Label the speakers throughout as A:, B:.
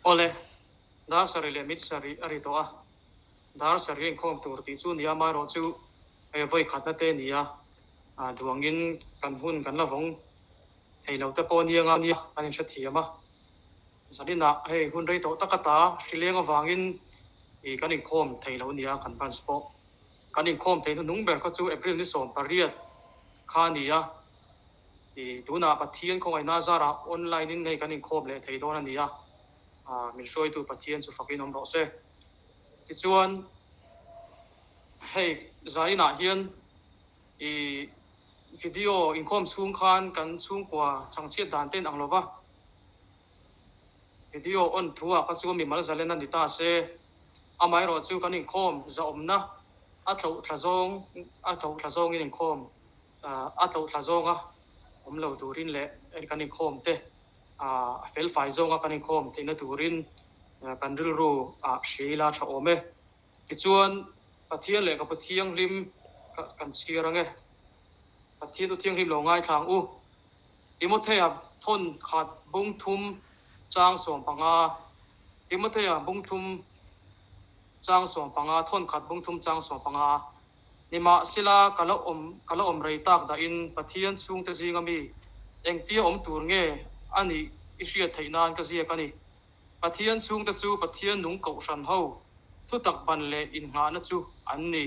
A: Awle, dar sarih leh mit sarih a ri tawh a, dar sarih a inkhawm tur tih chu nia amaherawhchu hei vawi khatna te ni a, duangin kan hun kan la vawng thei lo te pawh nia nga nia kan inhrethiam a. Zaninah hei hun rei tawh tak ata hrileng avangin ih kan inkhawm thei lo nia kan branch pawh. Kan inkhawm theih hnuhnung ber kha chu April ni 18 kha a ni a. I tunah Pathian khawngaihna zarah online in hei kan inkhawm leh thei dawn a ni a, min hruaitu Pathian chu fakin awm rawh se. Tichuan hei zainah hian i video inkhawm chhung khan kan chhungkua chhangchhiat dan ten ang lova video on thu ah kha chu mimal zalen a ni ta se, amaherawh chu kan inkhawm zahawmna a tloh thla zawng a tloh thla zawngin inkhawm A tlo thla zawnga awm lo turin leh kan inkhawm te a felfai zawnga kan inkhawm theihna turin kan rilru ah hria ila tha awm e. Tichuan, Pathian leh ka Pu Thianghlim kan chhiar ang e. Pathian Thu Thianghlim lo ngaithla ang u. Timothea thawn khat bung thum chang 15 Timothea bung thum chang 15 thawn khat bung thum chang 15 Nimahsela, ka la awm, ka la awm rei tak dahin Pathian chhungte zinga mi engtia awm tur nge a nih i hriat theih nan ka ziak a ni. Pathian chhungte chu Pathian nung kohhran ho thutak ban leh innghahna chu an ni.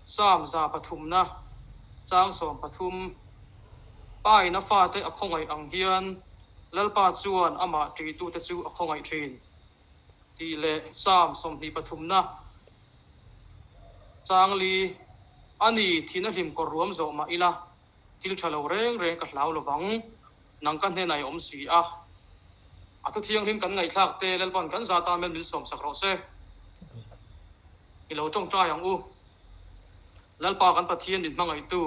A: Psalm 103na chang 13, Pa in a fate a khawngaih ang hian Lalpa chuan amah ṭihtute chu a khawngaih ṭhin, tih leh Psalm 23na chang li, A ni, thihna hlim kawr ruam zawh mah ila, Thil tha lo reng reng ka hlau lovang, nang ka hnenah i awm si a. A thu thianghlim kan ngaihthlak te Lalpan kan za tan men min sawmsak rawh se. I lo tawngtai ang u. Lalpa kan Pathian min hmangaihtu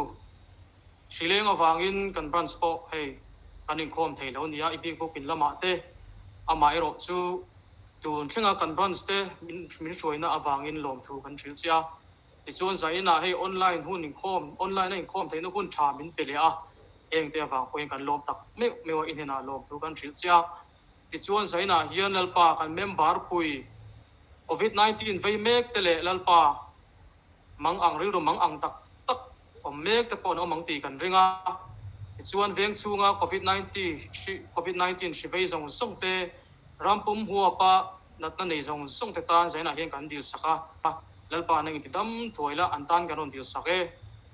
A: hrileng avangin kan branch pawh hei kan inkhawm thei lo nia i bik bawk in lamah te amah erawh chu tun thlenga kan branch te min hruaina avangin lawmthu kan hrilh che a. Tichuan zainah hei online hun inkhawm, online a inkhawm theihna hun tha min pe leh a, engte avang pawhin kan lawm tak meuh meuh a, i hnenah lawm thu kan hrilh che a. Tichuan zainah hian Lalpa kan member pui Covid 19 vei mek te leh Lalpa mang ang rilru mang ang tak tak awm mek te pawh an awm ang tih kan ring a. Tichuan veng chhunga Covid 19 hri Covid 19 hri vei zawng zawng te ram pum huapa Natna nei zawng zawng te tan zainah hian kan dilsak a, Lalpa nang inti dam thuai la, an tan kan rawn dilsak e.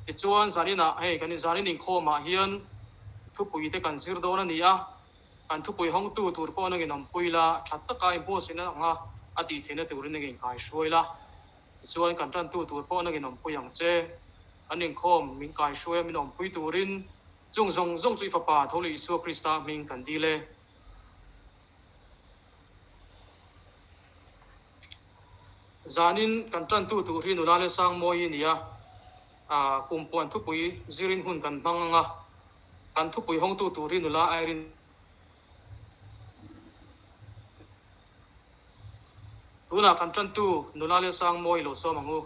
A: Tichuan zaninah hei kan zanin inkhawmah hian thupui te kan zir dawn a ni a, kan thupui hawngtu tur pawh nang inawmpui la, tha taka inbuatsaihna anga a tih theihna turin nang inkaihruai la. Tichuan kan tantu tur pawh nang inawmpui ang che. Kan inkhawm min kaihruai a min awmpui turin chung zawng zawng chu i Fapa tho leh Isua Krista hming kan dil e. Zanin kan tantu tur hi nula leh Sangmawi a ni a, kum puan thupui zirin hun kan hmang ang a, kan thupui hawngtu tur hi nula Irene. Tunah kan tantu nula leh Sangmawi lo sawm ang u.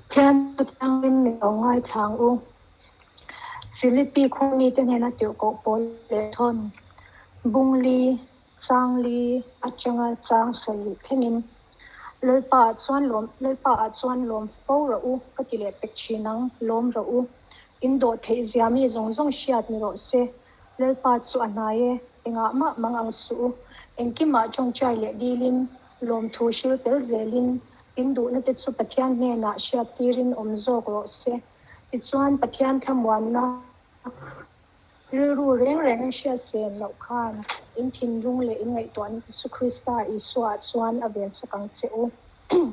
B: Pathian atangin min lo ngaithla ang u. Philippi khua mite hnena tirhkoh pawl leh thawn bung li, chang li atanga chang sarih thlengin Lalpa ah chuan lawm Lalpa ah chuan lawm fo rawh u ka ti leh pek thin ang, lawm rawh u. In dawh theih zia mi zawng zawng hriat ni rawh se. Lalpa chu a hnai e, engah mah mang ang suh u. Engkimah tawngtai leh dilin Lawmthu hril tel zelin, in duhna te chu Pathian hnenah hriattirin awm zawk rawh se. Tichuan, Pathian thlamuanna rilru reng reng a hriat chen loh khan in thinlung leh in ngaihtuahna te chu Krista Isua ah chuan a vensak ang che u.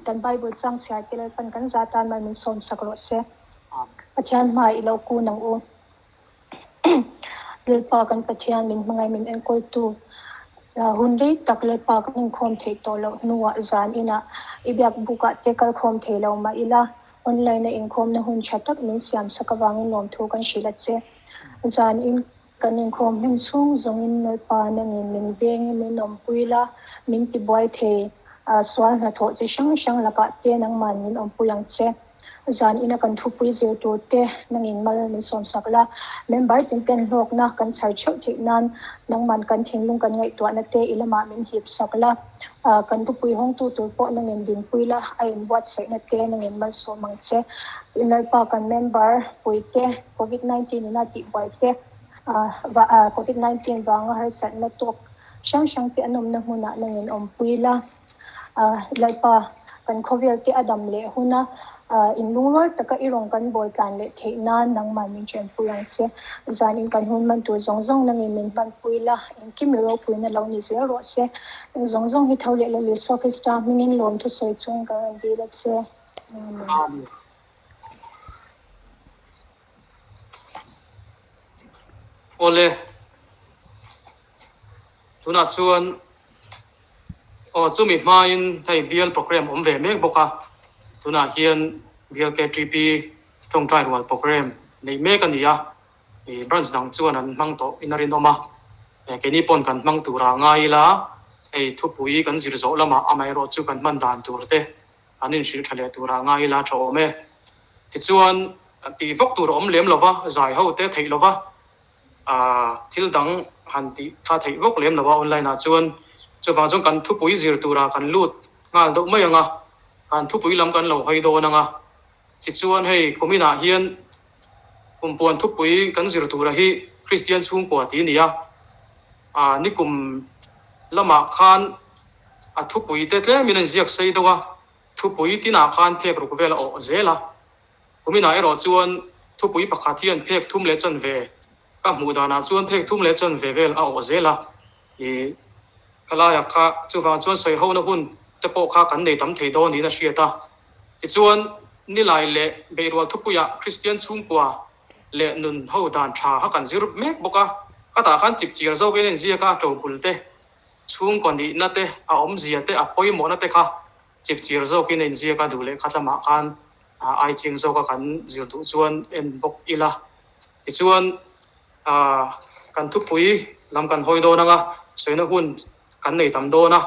B: Kan Bible chang chhiar te Lalpan kan za tan mai min sawmsak rawh se. Pathian hmaah i lo kun ang u. Lalpa kan Pathian min hmangaih min enkawltu hun rei tak Lalpa kan inkhawm theih tawh loh hnuah zan inah i biak bukah te kalkhawm thei lo mah ila online a inkhawmna hun tha tak min siam sak avangin lawmthu kan hrilh a che. Zan in. Kan inkhawm hun chhung zawngin Lalpa nangin min vengin min awmpui la, min tibuai thei sual hnathawh chi hrang hrang lakah te nangman min awmpui ang che. Zan ina kan thupui zir tur te nangin mal min sawmsak la, member tin ten hlawkna kan chhar theuh theih nan nangman kan thinlung kan ngaihtuahna te i lamah min hip sak la, kan thupui hawngtu tur pawh nangin dinpui la, a inbuatsaihna te nangin malsawm ang che. Tin Lalpa kan member pui te Covid 19 ina tihbuai te, Covid 19 vanga harsatna tawk hrang hrang te an awmna hmunah nangin awmpui la. Lalpa, kan khawvel te a dam leh hun a, inlungrual taka i rawn kan bawl tlan leh theih nan nangmah min ṭhenpui ang che. Zanin kan hun hman tur zawng zawng nangin min hmanpui la, engkim i ropuina lo ni zel rawh se. Eng zawng zawng hi tho leh Lal Isua Krista hmingin lawm thusawi chungin kan rawn dil a che. Amen.
A: Amen. Awle, tunah chuan aw chumi hmain hei bial programme awm ve mek bawk a, tunah hian bial KTP tawngtai rual programme neih mek a ni a, ih branch dang chuan an hmang tawh in a rinawm a, keini pawn kan hmang turah ngai ila hei thupui kan zir zawh lamah amaherawh chu kan hman dan tur te An inhrilh tha leh turah ngai ila tha awm e. Tichuan, tih vak tur a awm lem lova, zai ho te theih lova, thil dang han tih kha theih vak lem lova online ah chuan. Chuvang chuan kan thupui zir turah kan lut nghal deuh mai ang a, kan thupui lam kan lo hawi dawn ang a. Tichuan hei kumin ah hian kumpuan thupui kan zir tura hi Kristian chhungkua tih a ni a, nikum lamah khan A thupui te tlemin a inziak sei deuh a, thupui tinah khan phek ruk vel a awh zel a. Kuminah erawh chuan thupui pakhat hian phek thum leh chanve ka hmuh danah chuan phek thum leh chanve vel a awh zel a. Ih, khalaiah kha chuvang chuan sawi hona hun te pawh kha kan nei tam thei dawn niin a hriat a. Tichuan, Nilai leh Beihrual thupuiah Kristian chhungkua leh nun ho dan tha kha kan zir mek bawk a. Khatah khan chipchiar zawkin a inziak a, ṭobul te Chhungkaw nihna te, a awmzia te, a pawimawhna te kha chipchir zawkin a inziak a, duh leh kha tlamah khan ai ching zawka kan zir duh chuan en bawk ila. Tichuan, kan thupui lam kan hawi dawn anga sawina hun kan nei tam dawn a,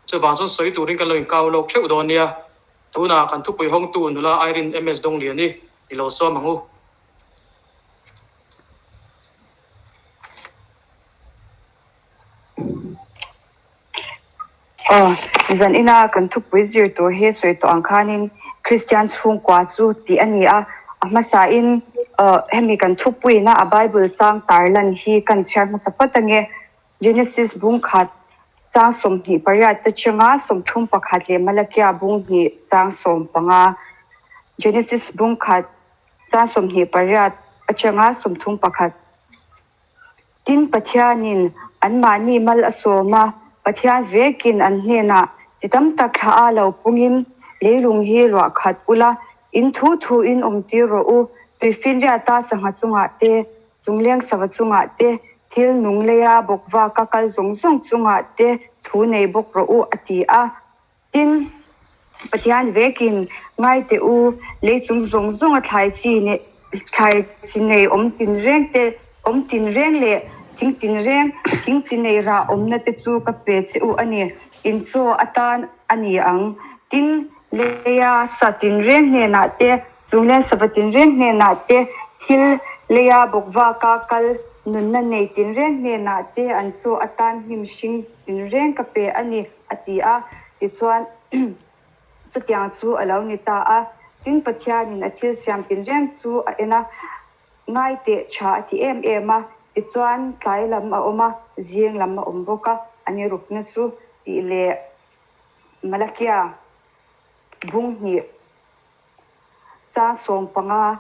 A: chuvang chuan sawi turin kan lo inkau lawk theuh dawn nia. Tunah kan thupui hawngtu nula Irene MS Dongliani i lo sawm ang u.
C: Aw, zan ina kan thupui zir tur hi sawi tawh ang khanin Kristian chhungkua chu tih a ni a, a hmasain hemi kan thupuina a Bible chang tarlan hi kan chhiar hmasa phawt ange. Genesis bung khat chang 28 atanga 31 leh Malakia bung hnih chang 15. Genesis bung khat chang 28 atanga 31. Tin, Pathianin anmahni mal a sawm a, Pathian vekin an hnenah chi tam tak thla a lo pungin leilung hi luah khat ula, in thu thuin awmtir rawh u, tuifinriata sangha chungah te, chungleng sava chungah te, thil nung leia bawkvaka kal zawng zawng chungah te thu nei bawk rawh u, a ti a. Tin, Pathian vekin ngai teh u, lei chung zawng zawnga thlai chi nei thlai chi nei awm tinreng te awm tinreng leh thing tinreng thing chi nei rah awmna te chu ka pe che u a ni, in chaw atan a ni ang. Tin, leia sa tinreng hnenah te, chungleng sava tinreng hnenah te, thil leia bawkvaka kal nunna nei tinreng hnenah te an chaw atan hnim hring tinreng ka pe a ni. A ti a, tichuan chutiang chu a lo ni ta a. Tin, Pathianin a thil siam tinreng chu a en a, ngai teh tha a ti em em a. Tichuan tlai lam a awm a, zing lam a awm bawk a, a ni rukna chu tih leh Malakia bung hnih chang 15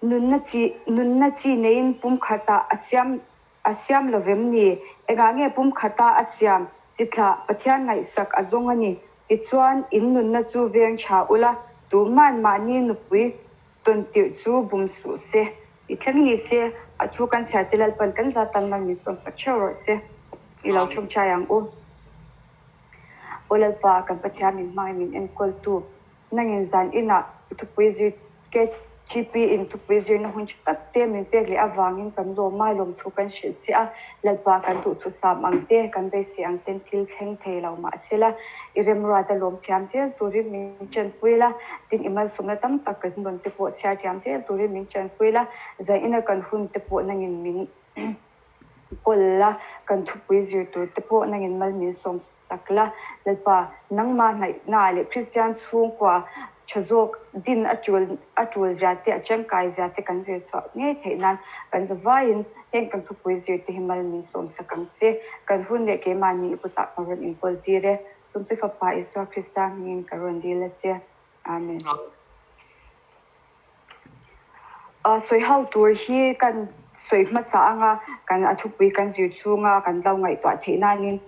C: nunna chi nunna chi neiin pumkhatah a siam A siam lo vem ni? Engah nge pumkhata a siam? Chithlah, Pathian ngaihsak a zawng a ni. Tichuan, in nunna chu veng tha ula, tuman mahni nupui tawn tirh chu bum suh se. I thleng ni se, a thu kan chhiar te Lalpan kan za tan man min sawmsak theuh rawh se. I lo thawmchai ang u. Aw Lalpa, kan Pathian min hmangaih min enkawltu, nangin zan inah i thupui zir ke. GP in thupui zirna hun tha tak te min pek leh avangin kan lawm a, lawmthu kan hrilh chiah a, Lalpa kan duhthusam ang te, kan beisei ang ten thil thleng thei lo mahsela i remruat a lawm thiam zel turin min chanpui la, tin i malsawmna tam tak kan rawn te pawh chhiar thiam zel turin min chanpui la, zaina kan hun te pawh nangin min kawl la, kan thupui zir tur te pawh nangin mal min sawm sak la. Lalpa, nangmah hnaihna leh Kristian chhungkua tha zawk din a tul a tul zia te, a tangkai zia te kan zir chhuah ngei theih nan kan zavaiin heng kan thupui zir te hi mal min sawm sak ang che. Kan hun leh keimahni i kutah kan rawn inkawl tir e. Chungte Fapa Isua Krista hmingin ka rawn dil a che. Amen. Sawi ho tur hi kan sawi hmasa anga kan a thupui kan zir chhunga kan lo ngaihtuah theih nanin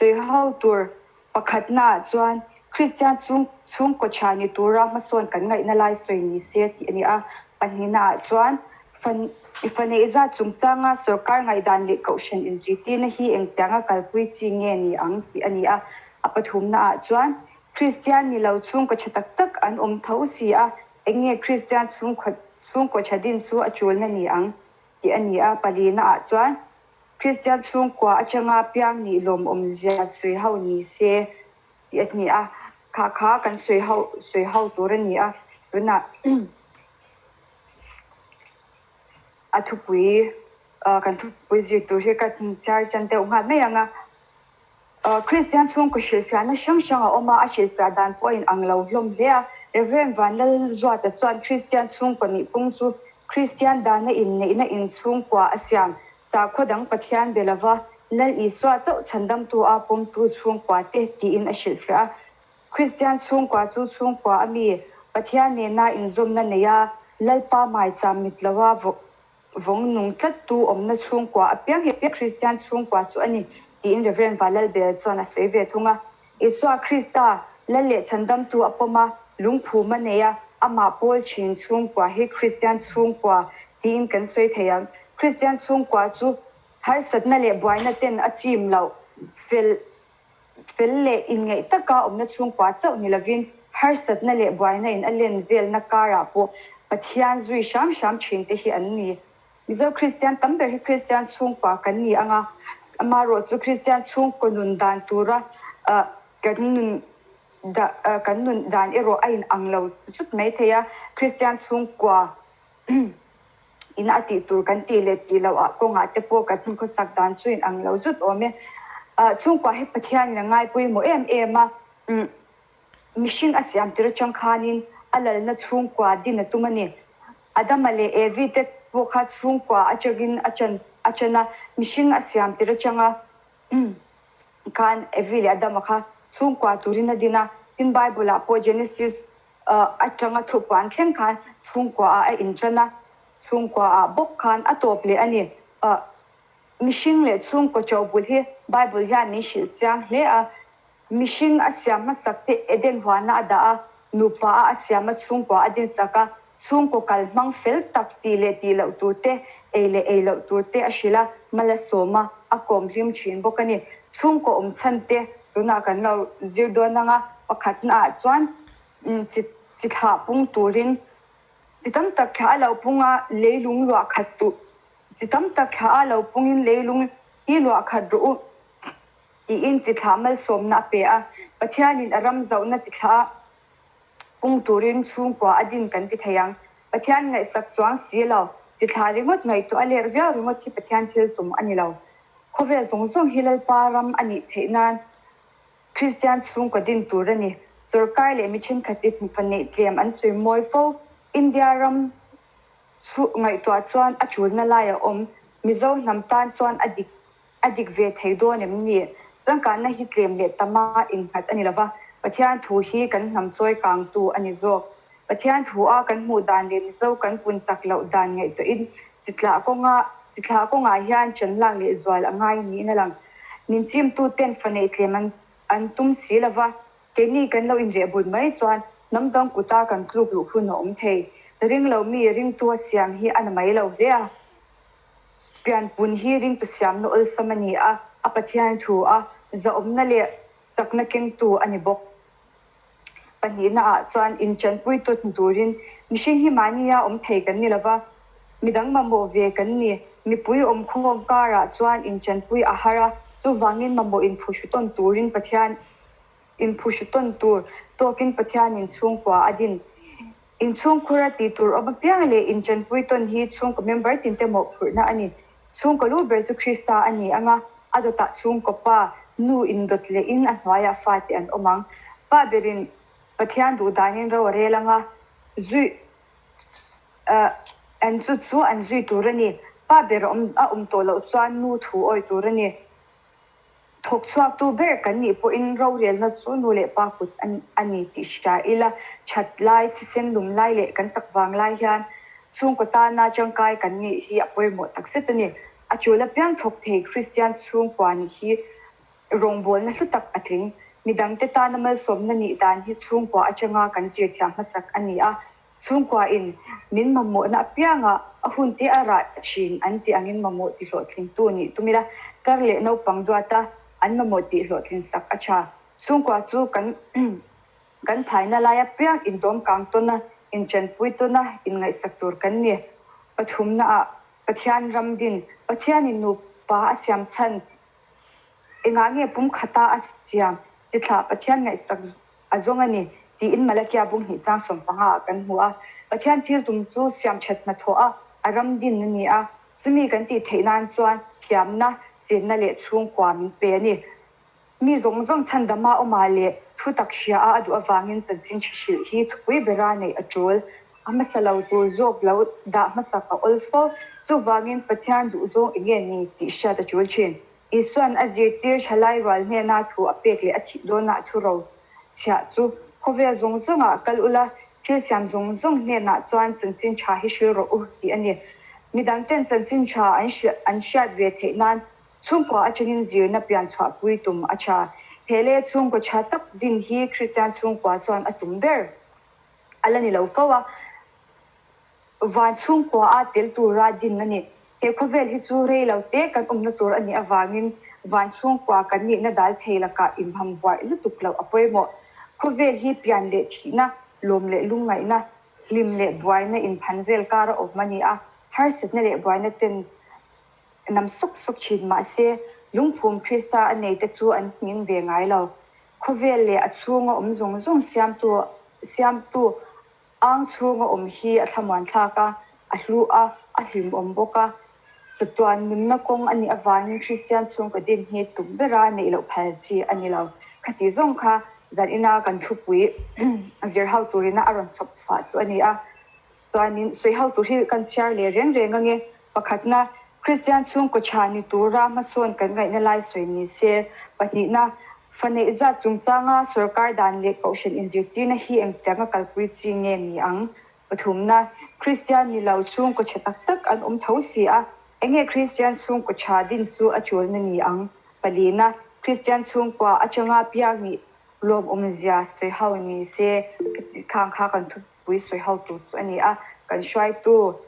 C: sawi ho tur pakhatnaah chuan Kristian chhung chhungkaw tha ni tura hmasawn kan ngaihna lai sawi ni se tih a ni a. Pahnihnaah chuan fan fa neih zat chungchanga sorkar ngaihdan leh kohhran inzirtirna hi engtianga kalpui chi nge ni ang tih a ni a. A pathumnaah chuan Kristian ni lo chhungkaw tha tak tak an awm tho si a, eng nge Kristian chhungkaw chhungkaw tha din chu a tulna ni ang tih a ni a. Palina ah chuan Kristian chhungkua atanga piang nih lawmawm zia sawi ho ni se tih a ni a, kha kha kan sawi ho sawi ho tur a ni a. Tunah a thupui kan thupui zir tur hi ka chhiar chan deuh nghal mai ang a. Kristian chhungkaw hrilhfiahna hrang hrang a awm a, a hrilhfiah dan pawh a inang lo hlawm hle a. Rev. Vanlalzuata chuan Kristian chhungkaw nih pung chu Kristian dana inneihna inchhungkua a siam, sakhaw dang Pathian be lova Lal Isua chauh chhandamtu a pawmtu chhungkua te tiin a hrilhfiah a. Kristian chhungkua chu chhungkua a mi, Pathian nena inzawmna nei a, Lalpa hmaicham mit lova Vawng nung tlattu awmna chhungkua apiang hi Kristian chhungkua chu a ni, tiin Rev. Valalbel chuan a sawi ve thung a. Isua Krista, Lal leh Chhandamtu a pawm a, lungphum a nei a, amah pawl thin chhungkua hi Kristian chhungkua tiin kan sawi thei ang. Kristian chhungkua chu harsatna leh buaina ten a chim loh fel Fel leh inngeih taka awmna chhungkua chauh ni lovin harsatna leh buaina in a len velna karah pawh Pathian zui hram hram thin te hi an ni. Mizo Kristian tam ber hi Kristian chhungkua kan ni ang a, amaherawh chu Kristian chhungkaw nun dan tura kan nun kan nun dan erawh a inang lo zut mai thei a, Kristian chhungkua In a tih tur kan tih leh tih loh ah kawngah te pawh kan khawsak dan chu in ang lo zut awm e. Chhungkua hi Pathianin a ngai pawimawh em em a, mihring a siam tir atang khanin a lalna chhungkua din a tum a ni. Adama leh Evi te pawh kha chhungkua atangin a chan a chan a, mihring a siam tir atanga khan Evi leh Adama kha chhungkua turin a din a. Tin Bible ah pawh Genesis Atanga thupuan thleng khan chhungkuaah a inṭan a, chhungkuaah bawk khan a tawp leh a ni. Mihring leh chhungkaw chobul hi Bible hian min hrilh chiang hle a. Mihring a siam hmasak te Eden huana a dah a, nupa a a siam a chhungkua a dinsak a, chhungkaw kal hmang fel tak tih leh tih loh tur te, ei leh ei loh tur te a hrilh a, mal a sawm a, a kawm hlim thin bawk a ni. Chhungkaw awm chhan te tunah kan lo zir dawn ang a, pakhatnaah chuan chi chi thlah pung turin chi tam tak thlah a lo pung a, leilung luah khat tu chi tam tak thlah a lo pungin leilung hi luah khat rawh u tiin chi thlah malsawmna a pe a, Pathianin a ram zauhna chi thlah a pung turin chhungkua a din kan ti thei ang. Pathian ngaihsak chuang si lo, chi thlah ringawt ngaihtuah a ler viau ringawt hi Pathian thil tum a ni lo. Khawvel zawng zawng hi Lalpa ram a nih theih nan Kristian chhungkaw din tur a ni. Sorkar leh mi thenkhat i fa neih tlem an sawi mawi fo. India ram chu ngaihtuah chuan a tulna lai a awm. Mizo hnam tan chuan a dik a dik ve thei dawn em ni? Changkanna hi tlem leh tama innghat a ni lova, Pathian thu hi kan hnam chawi kangtu a ni zawk. Pathian thu a kan hmuh dan leh Mizo kan pun chak loh dan ngaihtuahin chitlah kawnga chithlah kawngah hian ṭan lak leh zual a ngai niin a lang. Min chimtu ten fa neih tlem an an tum si lova, keini kan lo inreh but mai chuan hnam dang kuta kan tluk luh hun a awm thei. Ring lo mi ringtu a siam hi a na mai lo hle a. Pianpun hi ringtu siamna awlsam a ni a, a Pathian thu a zahawmna leh chakna kengtu a ni bawk. Pahnihna ah chuan inchanpui tawt turin Mihring hi mahnia awm thei kan ni lova, midang mamawh ve kan ni. Mipui awmkhawm karah chuan inchanpui a har a, chuvangin mamawh inphuhru tawn turin Pathian inphuhru tawn tur tawkin Pathianin chhungkua a din. Inchhungkhura tih tur awm apiang leh inchanpui tawn hi chhungkaw member tinte mawhphurhna a ni. Chhungkaw lu ber chu Krista a ni ang a, a dawtah chhungkaw pa, nu indawt lehin a hnuaiah fate an awm ang. Pa berin Pathian duh danin ro a rel ang a, zui an chu chu an zui tur a ni. Pa ber a awm tawh loh chuan nu thu awih tur a ni. Thawk chhuaktu ber kan nih pawhin rorelna chu nu leh pa kut a ni tih hria ila, that lai, thisen lum lai leh kan chak vang lai hian chhungkaw tana tangkai kan nih hi a pawimawh takzet a ni. A tul apiang thawk thei Kristian chhungkua nih hi rawngbawlna hlu tak a tling. Midangte tana malsawmna nih dan hi chhungkua atanga kan zirthiam hmasak a ni a. Chhungkuain min mamawhna apiangah a hun te a rah thin an tih angin mamawh tihlawhtlingtu nih tum ila, tar leh naupang duata an mamawh tihhlawhtlin sak a tha. Chhungkua chu kan kan phaina lai apiang indawm kang tawn a, inchanpui tawn a, inngaihsak tur kan ni. Pathumnaah Pathian ram din, Pathianin nupa a siam chhan Engah nge pum khata a siam chi thlah Pathian ngaihsak a zawng a ni tiin Malakia bung hnih chang 15 ah kan hmu a. Pathian thil tum chu siam that hnathawh a, a ram din a ni a. Chumi kan tih theih nan chuan thiamna, chenna leh chhungkua min pe a ni. Mi zawng zawng chhandama awmah leh thu tak hria a a duh avangin chanchin ṭha hrilh hi thupui bera neih a ṭul. A hmasa lo tur zawk lo dah hmasak a awl fo. Chuvangin Pathian duhzawng eng nge ni tih hriat a ṭul ṭhin. Isua'n a zirtir ṭhalai rual hnena thu a pek leh a thih dawnah thu ro chhiah chu khawvel zawng zawngah kal ula, thil siam zawng zawng hnenah chuan chanchin ṭha hi hril rawh u tih a ni. Midangten chanchin ṭha an hriat ve theih nan Chhungkua atangin zirna pian chhuahpui tum a tha. He leh chhungkaw tha tak din hi Kristian chhungkua chuan a tum ber a la ni lo fo a, van chhungkua a tel tura din a ni. He khawvel hi chu rei lo te kan awmna tur a nih avangin van chhungkua kan nihna dal thei lakah inham buai lutuk loh a pawimawh. Khawvel hi pian leh thihna, lawm leh lungngaihna, hlim leh buaina inphan vel kara awm a ni a, harsatna leh buaina ten Nam sawk sawk thin mahse, lungphum Krista a neite chu an hming ve ngai lo. Khawvel leh a chhunga awm zawng zawng siamtu siamtu ang chhunga awm hi a thlamuan thlak a, a hlu a, a hlimawm bawk a. Chatuan nunna kawng a nih avangin Kristian chhungkaw din hi tum bera neih loh phal chi a ni lo. Khati zawng kha zanina kan thupui zir ho turina a rawn chhawp chhuah chu a ni a. Chuanin sawi ho tur hi kan chhiar leh reng reng ange. Pakhatna, Kristian chhungkaw tha ni tura hmasawn kan ngaihna lai sawi ni se. Pahnihna, fa neih zat chungchanga sorkar dan leh kohhran inzirtirna hi engtianga kalpui chi nge ni ang? Pathumna, Kristian ni lo chhungkaw tha tak tak an awm tho si a, enge Kristian chhungkaw tha din chu a tulna ni ang? Palina, Kristian chhungkua atanga piang nih lawmawmzia sawi ho ni se, khang kha kan thu pui sawi ho tur chu a ni a, kan hruaitu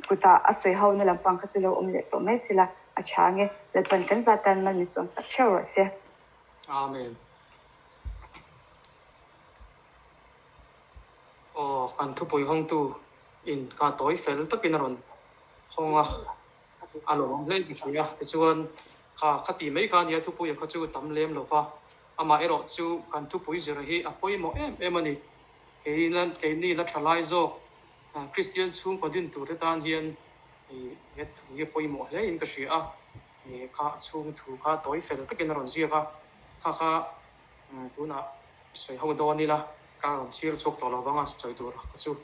C: kutah a sawi ho na lampang kha chu lo awm leh tawh mai sela a tha nge, Lalpan kan zat tan mal min sawm sak theuh rawh se.
A: Amen. Aw, kan thupui hawngtu in ka tawi fel takin a rawn hawng a, a lawm hle ka hria. Tichuan, kha kha tih mai kha a nia, thupuia kha chu tam lem lo va, amah erawh chu kan thupui zir hi a pawimawh em em a ni. Keini la tha lai zawk Kristian chhungkaw din turte tan hian he thu hi a pawimawh hle in ka hria a, kha a chhung thu kha tawi fel takin a rawn ziak a, kha kha tunah sawi ho dawn ila ka rawn chhir chhuak tawh lo vang a sawi tur kha chu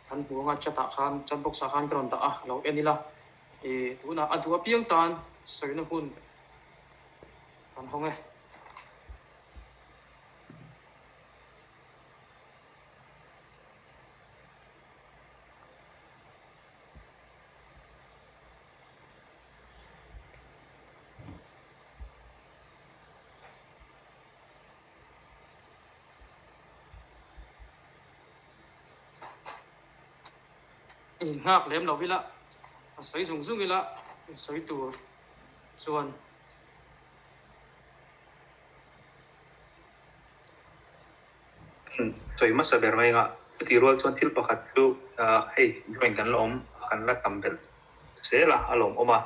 A: kan hmu anga chat ah khan chat box ah khan ka rawn dah a lo en ila tunah a duh apiang tan sawina hun kan hawng e. Innghak lem lo ila, a sawi zung zung ila, sawi tur chuan.
D: Sawi hmasa ber mai nga. Chutih rual chuan thil pakhat chu hei join kan la awm kan la tam belh zel a, a lawmawm a.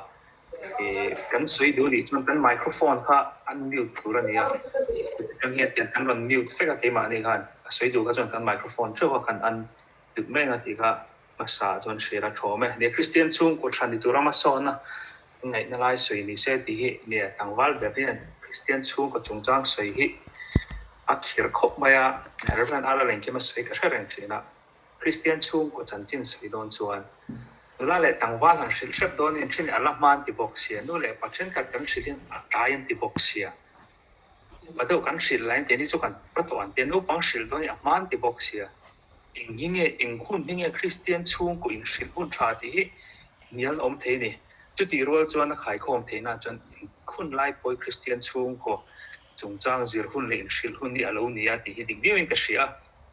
D: Kan sawi duh nih chuan kan microphone kha unmute tur a ni a, chutiang hian tiang kan rawn mute vek a keimahni khan a sawi duh kha chuan kan microphone theuh a kan unmute mai ang a tih kha hmasa chuan hriat a thawm e. Nia Kristian chhungkaw tha ni tur a hmasawnna ngaihna lai sawi ni se tih hi nia tlangval ber hian Kristian chhungkaw chungchang sawi hi a khir khawp mai a, Rev. Ala Lengkima sawi ka hre reng thin a. Kristian chhungkaw chanchin sawi dawn chuan nula leh tlangval han hrilh hrep dawn in thin a la hma an ti bawk sia, nu leh pa thenkhat kan hrilh in a tlai an ti bawk sia, upa deuh kan hrilh laiin keini chu kan hma tawh an ti a, naupang hrilh dawn in a hma an ti bawk sia. Eng hi nge, eng hun hi nge Kristian chhungkaw in hrilh hun tha tih hi hnial awm thei a ni. Chutih rual chuan a khaikhawm theihna chuan eng hun lai pawh hi Kristian chhungkaw chungchang zir hun leh inhrilh hun hi a lo ni a tih hi dik viauin ka hria a.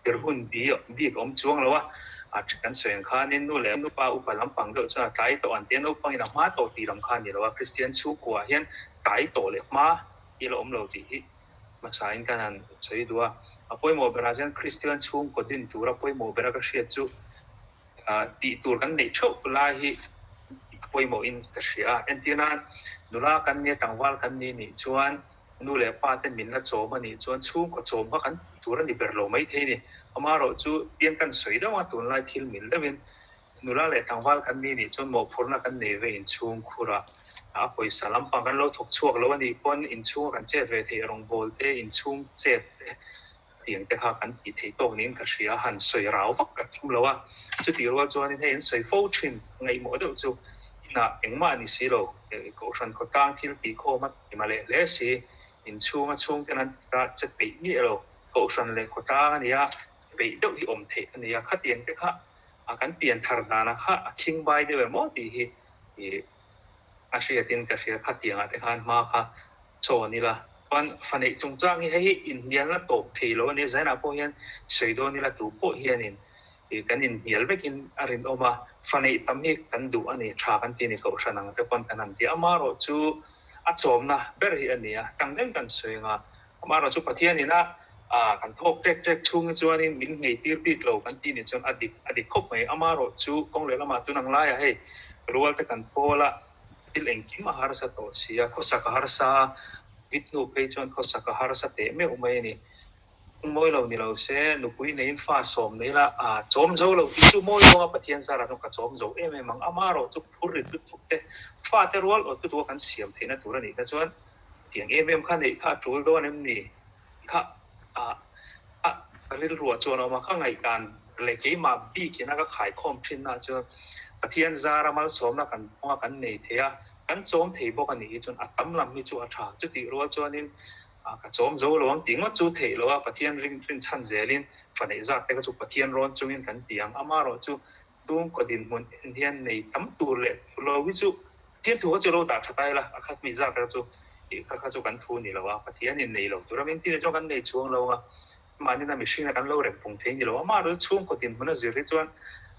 D: Zir hun bik a awm chuang lo a, a kan sawi ang khanin nu leh nupa upa lampang deuh chuan a tlai tawh an tia, naupangin a hma tawh tih lam kha a ni lo a, Kristian chhungkuaah hian tlai tawh leh hma hi a la awm lo tih hi hmasain kan han sawi duh a. A pawimawh berah chuan Kristian chhungkaw din tura pawimawh bera ka hriat chu tih tur kan neih theuh lai hi a pawimawhin ka hria a. Entirnan, nula kan nia tlangval kan ni nih chuan nu leh pa te min la chawm a nih chuan chhungkaw chawm kha kan tih tur a ni ber lo maithei a ni. Amaherawh chu tiang kan sawi deuh a, tunlai thil mil deuhin nula leh tlangval kan ni nih chuan mawhphurhna kan nei ve inchhungkhur a, a pawisa lampang kan lo thawk chhuak lo a nih pawn inchhunga kan chet ve theih rawngbawl te, inchhung chet te Tiang te kha kan tih theih tawk niin ka hria, han sawi rau vak ka tum lo a. Chutih rual chuanin hei an sawi fo thin ngaihmawh deuh chu inah engmah a ni si lo, Kohhran khawtlang thil tih khawm a ti mah leh hle si, inchhunga chhungten an tia che peih miah lo, Kohhran leh khawtlang a nia, peih deuh hi awm theih a nia, khatiang te kha kan pian thar danah kha a khing bai deuh em aw tih hi a hriatin ka hria, khatiangah te khan hma kha Chawn ila. Chuan fa neih chungchang hi hei hi inhnialna tawp thei lo a nia, Zainah pawh hian sawi dawn ila tu pawh hianin kan inhnial vekin a rinawm a, fa neih tam hi kan duh a ni, tha kan ti a ni, Kohhran ang te pawn kan han ti a, amaherawh chu a chawmna ber hi a ni a, tang deuhin kan sawi ang a, amaherawh chu Pathianin a kan thawk ṭek ṭek chhung hi chuanin min nghei tir bik lo kan ti nih chuan a dik a dik khawp mai, amaherawh chu kawng leh lamah tun ang laiah hei rual te kan pawl a, Thil engkim a harsa tawh si a, khawsak a harsa a, vit hnu phei chuan khawsak a harsa teh meuh mai a ni. Mawi lo ni lo se, nupui neiin fa sawm nei la, a chawm zo lo tih chu mawi dawnga Pathian zarah chuan ka chawm zo em em ang. Amaherawh chu phur rit lutuk te, fate rual awt lutuk a kan siam theihna tur a nih kha chuan tiang em em kha neih kha a tul dawn em ni? Kha a a rilruah chuan a awm a, ka ngaihdan leh keimah bikin a ka khaikhawm thinna chuan Pathian zara malsawmna kan kawnga kan nei thei a, kan chawm thei bawk a nih hi chuan a tam lam hi chu a tha. Chutih rual chuanin ka chawm zo lo ang tih ngawt chu theih loh a, Pathian ring rinchhan zelin fa neih zat te kha chu Pathian rawn chungin kan ti ang. Amaherawh chu chhungkaw dinhmun en hian nei tam tur leh tur lo hi chu Pathian thu kha chu lo dah tha ta ila, a khat mi zat kha chu ih kha kha chu kan thu ni lo a, Pathianin nei lo tura min ti leh chuan kan nei chhuang lo a, mahni na mihringa kan lo rem pung thei ni lo a, amaherawhchu chhungkaw dinhmun a zir hi chuan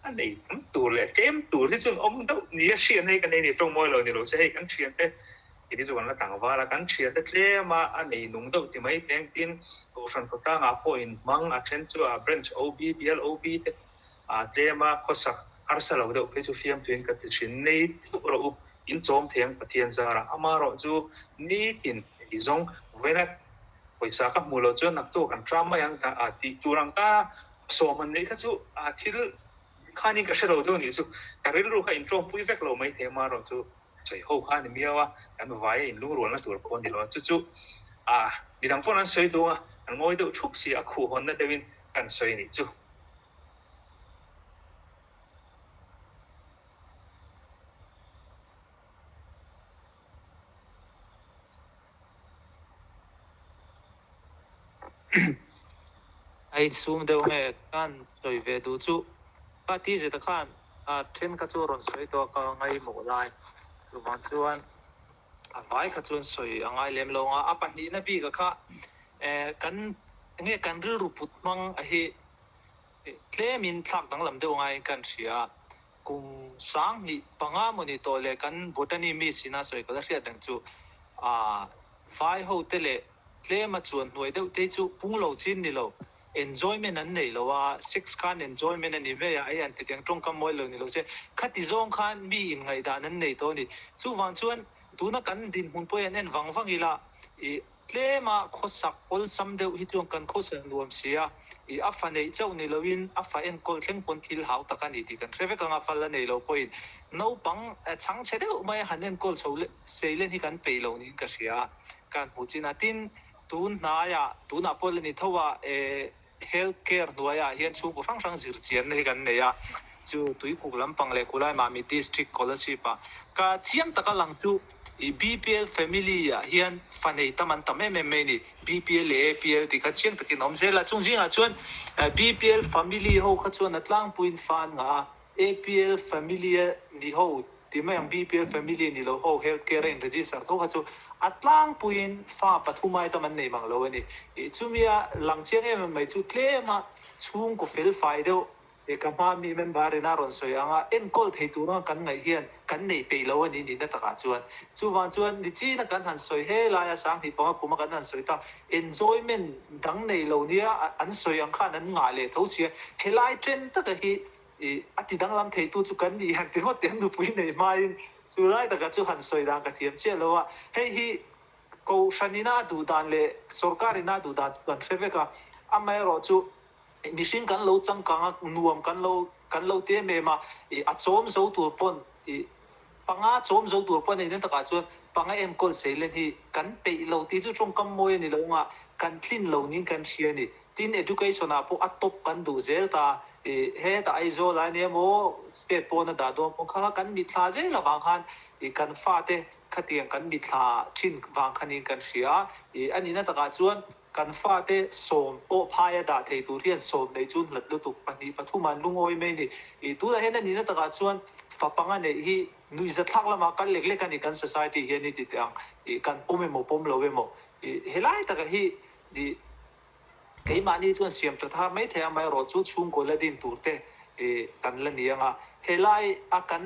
D: a nei tam tur leh tlem tur hi chuan awm deuh ni a hriatna hi ka nei ni, tawng mawi lo ni lo che hei kan thiante kei chu kan la tlangval a, kan thiante tlem a a nei nung deuh ti mai teng tin Kohhran khawtlangah pawh inhmang a then chu a branch OB, bial OB te A tlem a, khawsak harsa lo deuh phei chu fiamthuin ka ti thin. Nei deuh rawh u, in chawm thei ang Pathian zarah. Amaherawh chu nitin ei zawng vawiina pawisa ka hmuh loh chuan naktuk an tram mai ang a tih tur ang ta sawm an neih kha chu a thil khanin ka hre lo deuh nih chu. Ka rilru kha intlawmpui vek lo mai thei amaherawh chu sawi ho kha a ni miau a, kan vaia inlungrualna tur pawh a ni lo a. Chu chu a midang paw'n an sawi duh a, an ngawi deuh thup si a, khuhhawnna deuhin kan sawi nih chu.
E: A insum deuh nge khan sawi ve duh chu ka ti zeta khan a then kha chu a rawn sawi tawh a ka ngaimawh lai chuvang chuan a vai kha chuan sawi a ngai lem lo ang a, a pahnihna bikah kha eh kan enge kan rilru put hmang a hi Tlemin thlak danglam deuh ngaiin kan hria a, kum 2000 mawni tawh leh kan botany miss ina sawi ka la hriat reng chu aa vai ho te leh tlema chuan hnuai deuh te hi chu pung lo chin ni lo. Enjoyment an nei lo a, sex khan enjoyment a ni mai a, hei an ti tiang tawngkam mawi lo ni lo se, khati zawng khan mi in ngaihdan an nei tawh a ni. Chuvang chuan tuna kan dinhmun pawh hi an en vang vang ila, ih tlema khawsak awlsam deuh hi chuan kan khawsak nuam si a, ih a fa neih chauh ni loin a fa enkawl thleng pawn thil hau tak a ni tih kan hre vek ang a, fal a nei lo pawhin naupang chhangchhe deuh mai a han enkawl chho seilen hi kan peih lo niin ka hria a, kan hmuh chin a. Tin, Tun hnaiah, tunah pawh la ni tho a, e Health Care hnuaiah hian chhungkaw hrang hrang zir chianna hi kan nei a, chu Tuikuk lampang leh Kulai Mami District Scholarship ah ka chiang taka lang chu i BPL family ah hian fa nei tam an tam em em mai a ni. BPL leh APL tih kha chiang takin a awm zel a, chung zingah chuan BPL family ho kha chuan a tlangpuiin fa an ngah a, APL family a ni ho ti mai ang, BPL family ni lo ho health care a in register tho kha chu a tlangpuiin fa pathum ai tam an nei mang lo a ni. Ih chumia lang chiang em em mai chu tlema chhungkaw fel fai deuh ih ka hma mi member in a rawn sawi ang a, enkawl thei tur anga kan ngaih hian kan nei peih lo a ni nihna takah chuan. Chuvang chuan nichina kan han sawi he laia 2005 kuma kan han sawi ta enjoyment dang nei lo nia an sawi ang khan an ngah leh tho sia, helai then taka hi I a ti danglam theitu chu kan ni han ti ngawt teh nupui nei hmain chu lai taka chu han sawi dan ka thiam chiah lo a, hei hi Kohhran ina a duh dan leh sorkar ina a duh dan chu kan hre vek a, amaherawh chu mihring kan lo changkang a, nuam kan lo kan lo ti em em a, i a chawm zo tur pawn i panga chawm zo tur pawh a nei takah chuan panga enkawl seilen hi kan peih lo tih chu tawngkam mawi a ni lo anga kan tlin lo niin kan hria a ni. Tin, education ah pawh a top kan duh zel ta, ih hetah Aizawl ah ania maw state pawn a dah dawn pawh kha kha kan mitthla zel avang khan ih kan fate khatiang kan mitthla thin vang kha niin kan hria a, ih a nihna takah chuan kan fate sawm pawh phai a dah thei tur hian sawm neih chu hlat lutuk pahnih pathum an lungawi mai a ni. Ih tunah hian a nihna takah chuan fa panga neih hi nuihzathlak lamah kal lek lek a ni kan society hian i ti teh ang, ih kan pawm emaw pawm lo emaw ih helai takah hi ih Keimahni chuan siam tha thar mai thei a, amaherawh chu chhungkaw la din tur te kan la ni ang a. Helai a kan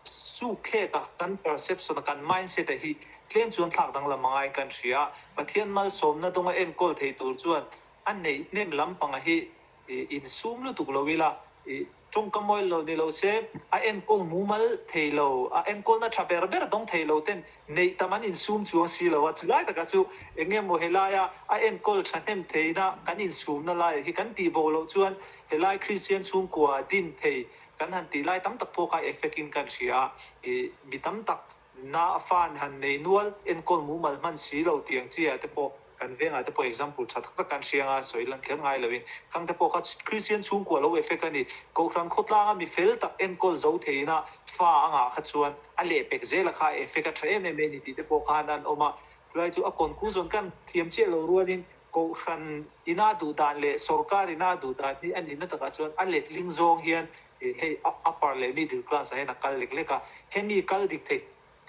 E: suk thlek a, kan perception a, kan mindset a hi tlem chuan thlak danglam a ngaiin kan hria a. Pathian malsawmna dawnga enkawl thei tur chuan a neih hnem lampanga hi insum lutuk lo ila, Tawngka mawi lo ni lo se, a enkawl mumal thei lo, a enkawlna tha ber ber dawng thei lo ten neih tam an insum chuang si lo a, chulai takah chu eng nge maw helaia a enkawl thahnem theihna kan insumna laiah hi kan tih bo loh chuan helai Kristian chhungkua din thei kan han tih lai tam tak pawh kha effect in kan hria a, ih mi tam tak Na a fan han nei nual, enkawl mumal hman si lo tih ang chi ah te pawh kan vengah te pawh example tha tak tak kan hria anga sawi lan kher ngai loin khang te pawh kha Christian chhungkua lo effect a ni. Kohhran khawtlanga mi fel tak enkawl zo theihna fa a ngah kha chuan a lehpek zela kha effect a tha em em mai ni tih te pawh khan an awm a. Chulai chu a conclusion kan thiam chiah lo rualin Kohhran ina duh dan leh sorkar ina duh dan hi a nihna takah chuan a letling zawng hian hei upper leh middle class ah hian a kal lek lek a, hemi kal dik thei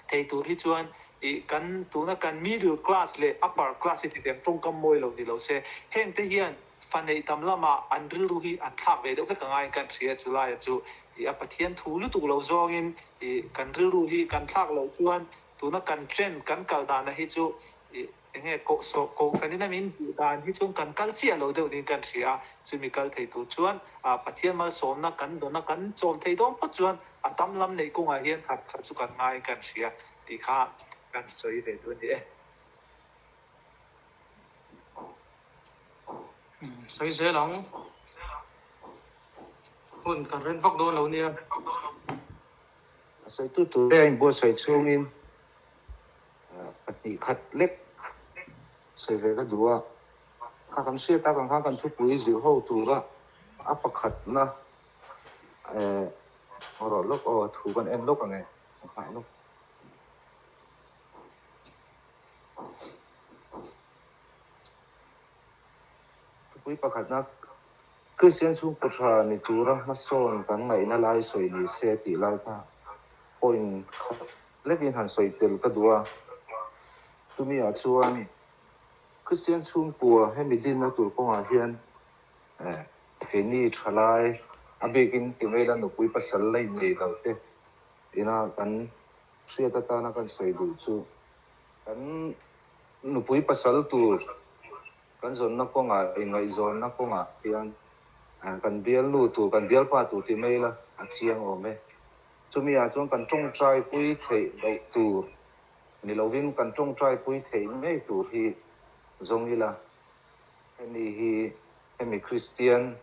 E: thei tur hi chuan ih kan tuna kan middle class leh upper class hi titiang tawngkam mawi lo ni lo se, heng te hian fa neih tam lamah an rilru hi an thlak ve deuh hlek a ngaiin kan hria chu laia chu ih a Pathian thu lutuk lo zawngin ih kan rilru hi kan thlak loh chuan tuna kan trend kan kal dana hi chu ih Eng nge koh sawh koh hranin a min duh dan hi chuan kan kal chiah lo deuh niin kan hria a, chumi kal thei tur chuan Pathian malsawmna kan dawn a, kan chawm thei dawn phawt chuan a tam lam neih kawngah hian harh thar chu kan ngaiin kan hria tih kha kan sawi ve duh a ni e.
A: Sawi zel ang. Hun kan ren vak dawn lo nia.
F: A sawitu tur a inbuatsaih chhungin Pahnih khat lek sawi ve ka duh a, kha kan hriat tak ang khan kan thupui zirh ho tura a pakhatna eh rawh lawk aw a thu kan en lawk ang e, ka nghah lawk. Thupui pakhatna Kristian chhungkaw tha ni tura hmasawn kan ngaihna lai sawi ni se tih lai kha point khat Lekin han sawi tel ka duh a, chumi ah chuan Kristian chhungkua hemi dinna tur kawngah hian keini thalai a bikin Timaila nupui pasal la innei lo te ina kan hriat atana kan sawi duh chu kan nupui pasal tur. Kan zawnna kawngah, inngaihzawnna kawngah hian kan bialnu tur, kan bialpa tur ti mai ila a chiang awm e. Chumi ah chuan kan tawngtai pui theih loh tur ni lovin kan tawngtai pui theih ngei tur hi zawng ila hemi hi hemi Kristian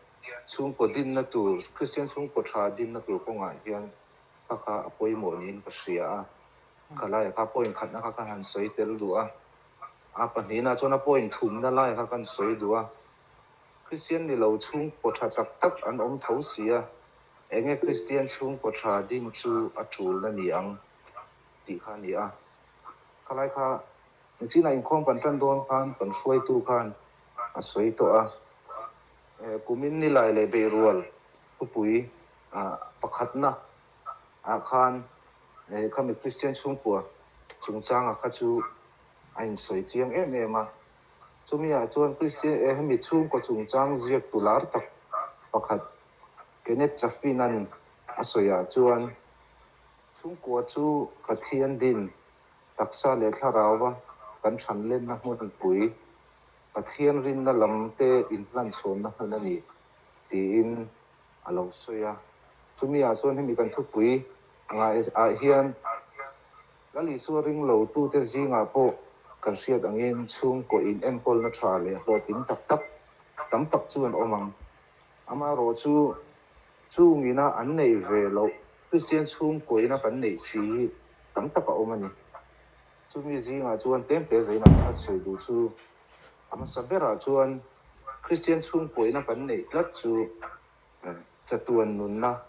F: chhungkaw dinna tur, Kristian chhungkaw tha dinna tur kawngah hian kha kha a pawimawh niin ka hria a. Khalaiah kha point khatna kha ka han sawi tel duh a. A pahnihna chuan a point thumna lai kha kan sawi duh a. Kristian ni lo chhungkaw tha tak tak an awm tho si a, enge Kristian chhungkaw tha din chu a tulna ni ang tih kha a ni a. Khalai kha nichinah inkhawm kan tan dawn khan kan hruaitu khan a sawi tawh a. Kumin nilai leh beihrual thupui pakhatna ah khan khami Kristian chhungkua chungchanga kha chu a insawi chiang em em a. Chumi ah chuan Kristian hemi chhungkaw chungchang ziaktu lar tak pakhat Kenneth Chaffin-a'n a sawi ah chuan chhungkua chu Pathian din taksa leh thlarauva kan thanlenna hmunpui, Pathian rinna lam te inhlanchhawnna hmun a ni tiin a lo sawi a. Chumi ah chuan hemi kan thupui angah ah hian Lal Isua ring lo tute zingah pawh kan hriat angin chhungkaw in enkawlna tha leh hlawhtling tak tak tam tak chu an awm ang. Amaherawh chu chungina an neih ve loh Kristian chhungkaw ina kan neih si hi tam tak a awm a ni. Chumi zingah chuan tlemte zainah kan sawi duh chu a hmasa berah chuan Kristian chhungkaw ina kan neih tlat chu chatuan nunna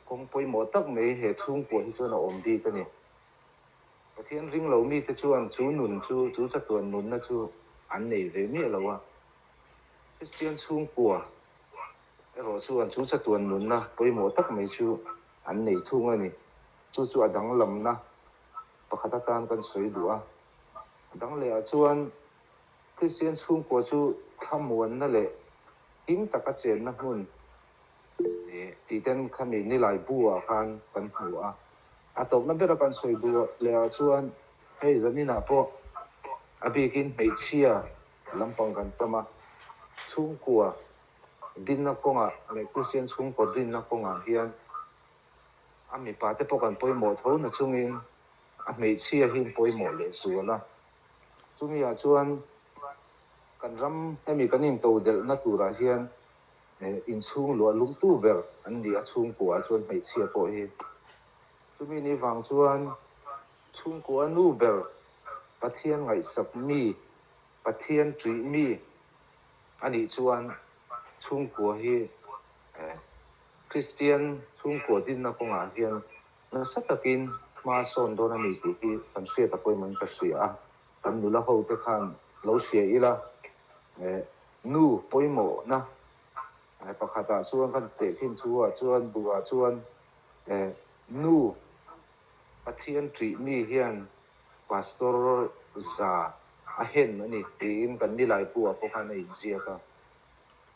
F: kawng pawimawh tak mai he chhungkua hi chuan a awm bik a ni. Pathian ring lo mite chuan chu nun chu, chu chatuan nunna chu an nei ve miah lo a. Kristian chhungkua erawh chuan chu chatuan nunna pawimawh tak mai chu an nei thung a ni. Chu chu a danglamna pakhat atan kan sawi duh a. A dang lehah chuan Kristian chhungkua chu thlamuanna leh him taka chenna hmun tih ten khami nilai bu ah khan kan hmu a. A tawpna bera kan sawi duh leh ah chuan hei zaninah pawh a bikin hmeichhia lampang kan tam a, chhungkua dinna kawngah leh Kristian chhungkaw dinna kawngah hian a mipa te pawh kan pawimawh tho na chungin a hmeichhia hi an pawimawh leh zual a. Chumi ah chuan kan ram hemi kan intodelhna turah hian inchhung luah lumtu ber an ni a, chhungkua ah chuan hmeichhia pawh hi. Chumi ni vang chuan chhungkua nu ber Pathian ngaihsak mi, Pathian ṭih mi a nih chuan chhungkua hi Kristian chhungkua dinna kawngah hian Nasa takin hma sawn dawn a ni tih hi kan hriat a pawimawhin ka hria a, kan nula ho te khan lo hria ila, nu pawimawhna pakhatah chuan kan tehkhin thu ah chuan buh ah chuan nu Pathian ṭih mi hian Pastor za a hen a ni tiin kan nilai pu ah pawh khan a inziak a,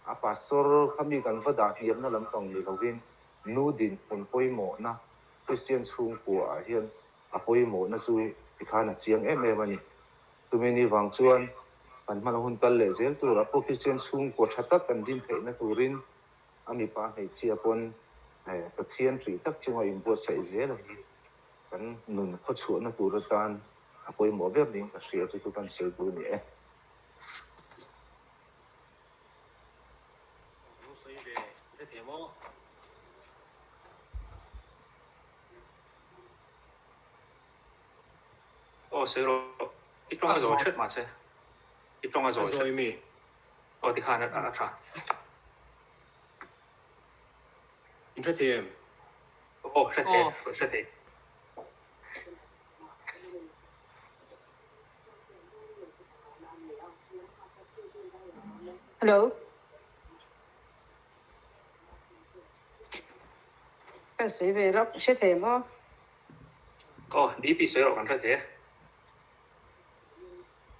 F: a Pastor kha mi kan va dah hniamna lampang ni lovin Nu dinhmun pawimawhna Kristian chhungkua ah hian a pawimawhna chu tikhan a chiang em em a ni. Chumi ni vang chuan kan hmana hun kal leh zel turah pawh Kristian chhungkua tha tak kan din theihna turin a mipa hmeichhia pawn Pathian ṭih tak chunga inbuatsaih zel a hi kan nun khawchhuahna tur atan a pawimawh ber niin ka hria chu chu kan sawi duh a ni e.
D: Aw sawi rawh i tawng a zawi hret mah che i tawng a zawi hret mi aw tikhan a tha
G: in hre thei em
D: aw hre thei hre thei.
H: Hello. Kan sawi ve lawk, hre thei maw?
D: Aw, DP sawi rawh kan hre thei e.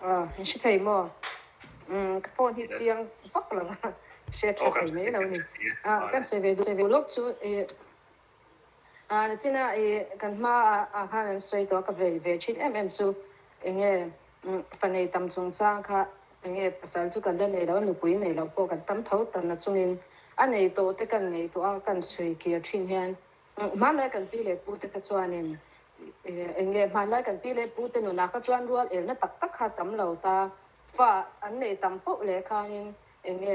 H: Aw, in hre thei maw? Umm, ka phone hi chiang vak lo a, hre tha thei mai lo a ni. Ah, kan sawi ve duh lawk chu i Ah, nichina i kan hma ah khan an sawi tawh a, ka vei ve thin em em chu eng nge fanei tam chungchang kha. Enge pasal chu kan la nei lo a, nupui nei loh pawh kan tam tho ta na chungin a nei tawh te kan ngaihtuah a, kan chhui kir thin hian hmanlai kan pi leh pu te kha chuanin enge hmanlai kan pi leh pu te nunah kha chuan rual elna tak tak kha tam lo ta, fa an nei tam poh leh khanin enge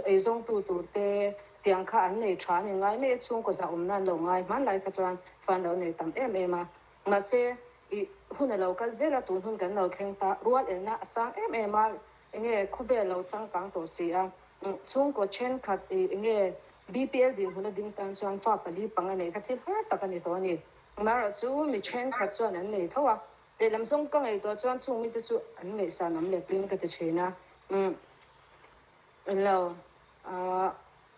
H: eizawngtu tur te tiang kha an nei tha an inngai mai a, chhungkaw zahawmna an lo ngai hmanlai kha chuan fa an lo nei tam em em a. Mahse, i hun a lo kal zel a, tun hun kan lo thleng ta. Rual elna a sang em em a, enge khawvel lo changkang tawh si a. Chhungkaw thenkhat i enge BPL dinhmun a ding tan chuan fa pali pang a neih kha thil har tak a ni tawh a ni. Amaherawh chu mi thenkhat chuan an nei tho a, lehlam zawng ka ngaihtuah chuan chung mite chu an ngaihsan awm leh pin ka ti thin a. Englo.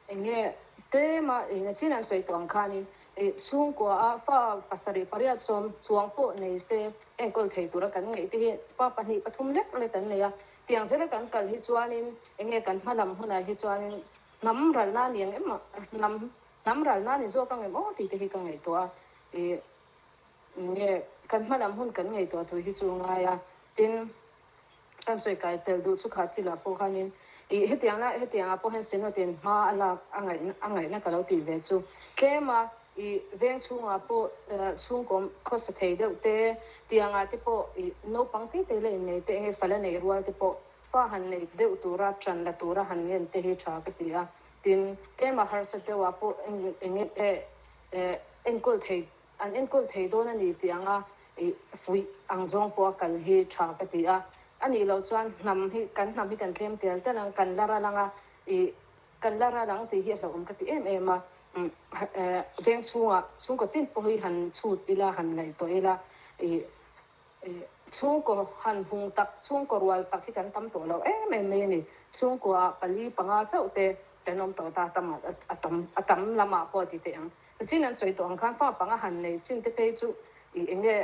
H: Eng nge tlema eng a chin an sawi tawh ang khanin ih chhungkua a fa pasarih pariat sawm chuang pawh nei se enkawl thei tura kan ngaih te hi fa pahnih pathum lek lek an nei a, tiang zela kan kal hi chuanin eng nge kan hma lam hunah hi chuanin hnam ralna ni ang em hnam hnam ralna ni zawk ang em aw tih te hi ka ngaihtuah a ih eng nge kan hma lam hun kan ngaihtuah thu hi chu ngai a tin. Kan sawi kai tel duh chu kha thilah pawh khanin ih hetiang lai hetiangah pawh hian Synod in hma a lak a ngaih a ngaihna ka lo tih ve chu. Tlem a ih veng chhungah pawh chhungkaw khawsa thei deuh te tiangah te pawh ih naupang te te la innei te enge fala nei rual te pawh fa han nei deuh tura ṭan la tura han ngen te hi ṭha ka ti a. Tin, tlem a harsat deuhah pawh eng enge enkawl thei An enkawl thei dawn a ni tih anga ih fuih ang zawng pawh a kal hi tha ka ti a. A nih loh chuan hnam hi kan hnam hi kan tlem tel tel ang, kan la ral ang a, ih kan la ral ang tih hi a hlauhawm ka ti em em a. Veng chhungah chhungkaw tin pawh hi han chhut ila, han ngaihtuah ila, ih Chhungkaw han hung tak, chhungkaw rual tak hi kan tam tawh lo em em mai a ni. Chhungkuaah pali panga chauh te kan awm tawh ta, tam a tam a tam lamah pawh a ti teh ang. Chin an sawi tawh ang khan fa panga han nei chin te phei chu ih eng nge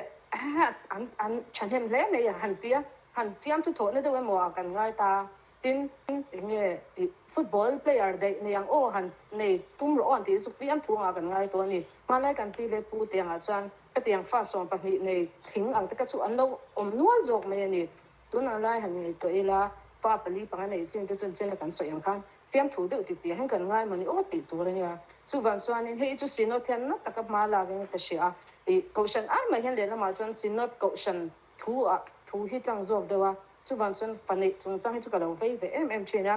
H: an an thahnem hle mai a han ti a, han fiamthu thawhna deuh emaw ah kan ngai ta. Tin, eng nge i football player daih nei ang aw han nei tum rawh aw an tih chu fiamthu angah kan ngai tawh a ni. Hmanlai kan pi leh pu te angah chuan hetiang fa 12 nei thing ang te kha chu an lo awm nual zawk mai a ni. Tun ang lai han ngaihtuah ila fa pali panga neih chin te chuan chena kan sawi ang khan fiamthu deuh ti piah hian kan ngai mawni aw tih tur a nia. Chuvang chuanin hei chu Synod hian na taka hma lakin ka hria a, i Kohhran ai mai hian lehlamah chuan Synod Kohhran Thu ah thu hi tlang zawk deuh a, chuvang chuan fa neih chungchang hi chu ka lo vei ve em em thin a,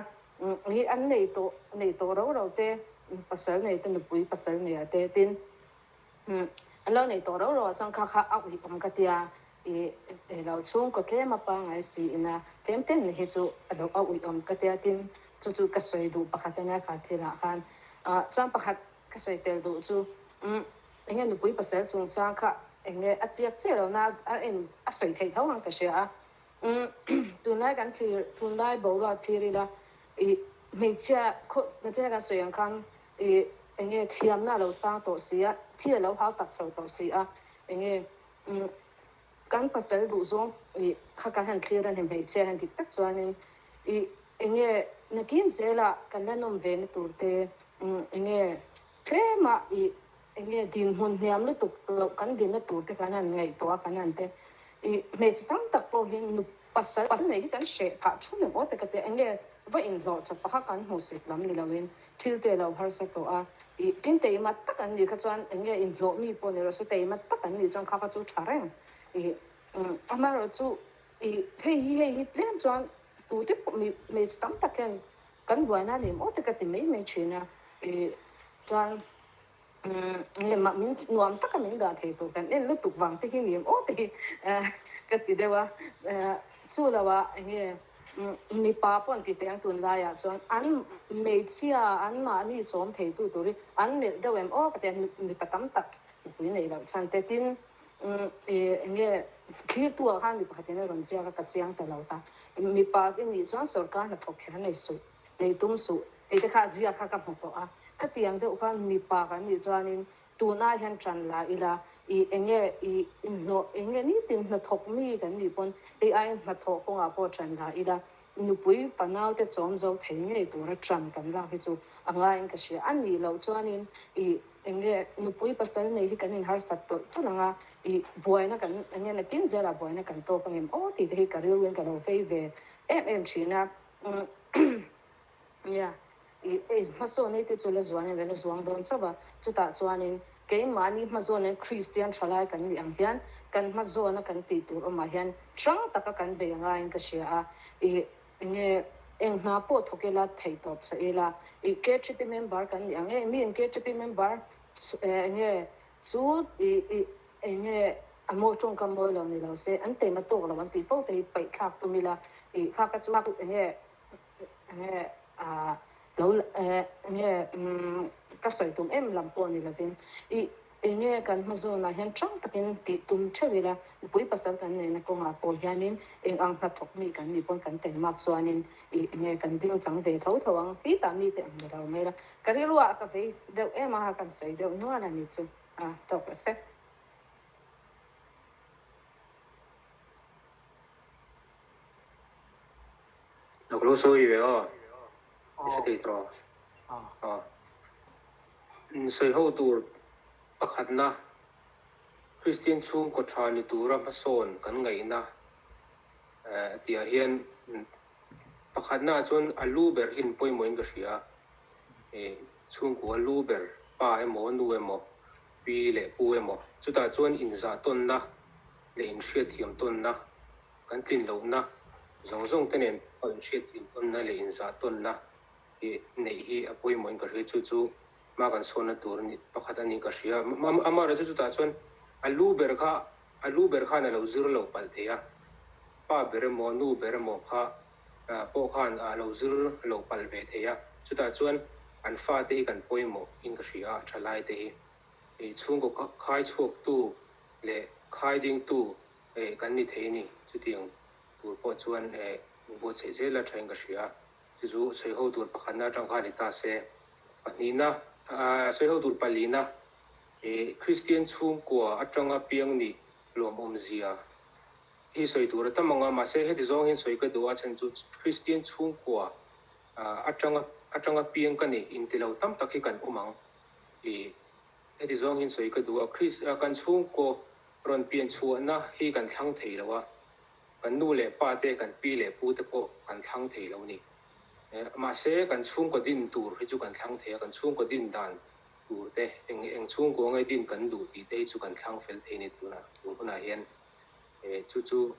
H: hi an nei tawh nei tawh ro ro te, pasal nei te nupui pasal nei ah te tin an lo nei tawh ro ro ah chuan kha kha a uih awm ka tia, i lo chhungkaw tlem a pangai si ina tlem ten hi chu a lo a uih awm ka tia tin chu chu ka sawi duh pakhat ania kha thil ah khan chuan pakhat Ka sawi tel duh chu umm enge nupui pasal chungchang kha enge a chiak chiah lo na a en a sawi theih tho ang ka hria a umm tunlai kan thlir tunlai boruak thlir ila ih hmeichhia khaw nachina kan sawi ang khan ih enge thiamna a lo sang tawh si a thil a lo hau tak chho tawh si a enge umm kan pasal duh zawng ih kha kan han thlir a ni hmeichhia hian dik tak chuanin ih Enge nakin zelah kan la nawm ve na tur te, enge tlemah i enge dinhmun hniam lutuk loh kan dinna tur te kan han ngaihtuah a kan han te i hmeichhe tam tak pawh hi nu pasal nei hi kan hreh phah thum em aw te ka tia enge va inhlawh chawp pakha kan hmuhsit lam ni loin thil te lo harsa tawh a i tin teima tak an nih kha chuan enge inhlawh mi pawh ni rawh se teima tak an nih chuan kha kha chu tha reng i amaherawhchu i hei hi hei hi tlem chuan Tute pawh mi hmeichhe tam tak hian kan buaina a ni maw te ka ti mai mai thin a, ih chuan nge mah min nuam taka min dah thei tur kan en lutuk vang te hi ni em aw te hi ka ti deuh a, chu lo ah enge mipa pawh an ti teh ang tunlaiah chuan an hmeichhia an mahni chawm thei tu tur hi an melh deuh em aw ka ti a, mipa tam tak mipui neih loh chhan te tin Eng nge thlirtu ah khan mi pakhatin a rawn ziak a, ka chiang ta lo ta. Mipa te nih chuan sorkar hnathawk kher nei suh, nei tum suh tih te kha a ziak kha ka hmu tawh a. Khatiang deuh khan mipa kan nih chuanin tun ai hian ṭan la ila, ih eng nge ih inhlawh eng nge nitin hnathawk mi kan nih pawn hei aiin hnathawh kawngah pawh ṭan la ila, nupui fanau te chawm zo thei ngei tura ṭan kan lak hi chu a ngaiin ka hria. A nih loh chuanin ih Eng nge nupui pasal nei hi kan inharsat tawlh tawlh ang a, ih buaina kan eng nge nakin zelah buaina kan tawk ang em aw tih te hi ka rilruin ka lo vei ve. em em thin a. Nia, i hmasawn hi te chu la zuan in la zuang dawn chauh a, chutah chuanin keimahni hmazawn Kristian thalai kan nih ang hian kan hmazawna kan tih tur awmah hian hrang taka kan bei angaiin ka hria a, i enge eng hna pawh thawk ila theih tawp chah ila, i KTP member kan nih ang e, mi in KTP member enge chu i i enge a maw tawngkam mawi lo ni lo se an teima tawk lo an tih fo te hi paih thlak tum ila, i kha ka chu enge Enge ah lo enge ka sawi tum em lam pawh ni lovin i enge kan hma zawnah hian ṭang takin tih tum ṭheuh ila nupui pasal kan neihna kawngah pawh hianin eng ang hnathawk mi kan nih pawn kan tengmak chuanin i enge kan ding chang ve tho tho ang hlitah mite ang ni lo mai ila ka rilruah ka vei deuh em a kan sawi deuh nual a ni chu a tawk a se.
G: Ka lo sawi ve aw, i hre thei tawh aw. Sawi ho tur pakhatna, Kristian chhungkaw tha ni tura hmasawn kan ngaihna tihah hian pakhatna ah chuan a lu ber hi an pawimawhin ka hria a, chhungkua lu ber pa emaw nu emaw pi leh pu emaw chutah chuan inzah tawnna leh inhriatthiam tawnna Kan tlin lohna zawng zawng te nen pawh inhriatthiam tawnna leh inzah tawnna hi neih hi a pawimawhin ka hria. Chu chu hma kan sawnna tur pakhat a nih ka hria. Amaherawhchu chutah chuan a lu ber kha a lu ber khan a lo zir lo palh thei a, pa ber emaw nu ber emaw kha pawh khan a lo zir lo palh ve thei a. Chutah chuan an fate hi kan pawimawh in ka hria a, thalai te hi. Chhungkaw khai chhuaktu leh khai dingtu Eh, kan ni thei a ni. Chutiang tur pawh chuan eh, min buatsaih zel a thain ka hria. Chu chu sawi ho tur pakhatna atang khan ni ta se. Pahnihna, ah, sawi ho tur palina, eh, Kristian chhungkua atanga piang nih lawmawm zia hi sawi tur a tam ang a, mahse heti zawng hian sawi ka duh a chhan chu Kristian chhungkua, ah, atanga atanga piang ka nih inti lo tam tak hi kan awm ang. Eh, heti zawng hian sawi ka duh a, Kris, ah, kan chhungkaw Rawn pian chhuahna hi kan thlang thei lo a, kan nu leh pa te, kan pi leh pu te pawh kan thlang thei lo ni. Mahse, kan chhungkaw din tur hi chu kan thlang thei a, kan chhungkaw din dan tur te, eng eng chhungkua nge din kan duh tih te hi chu kan thlang fel thei ni tunah, tun hunah hian. Chu chu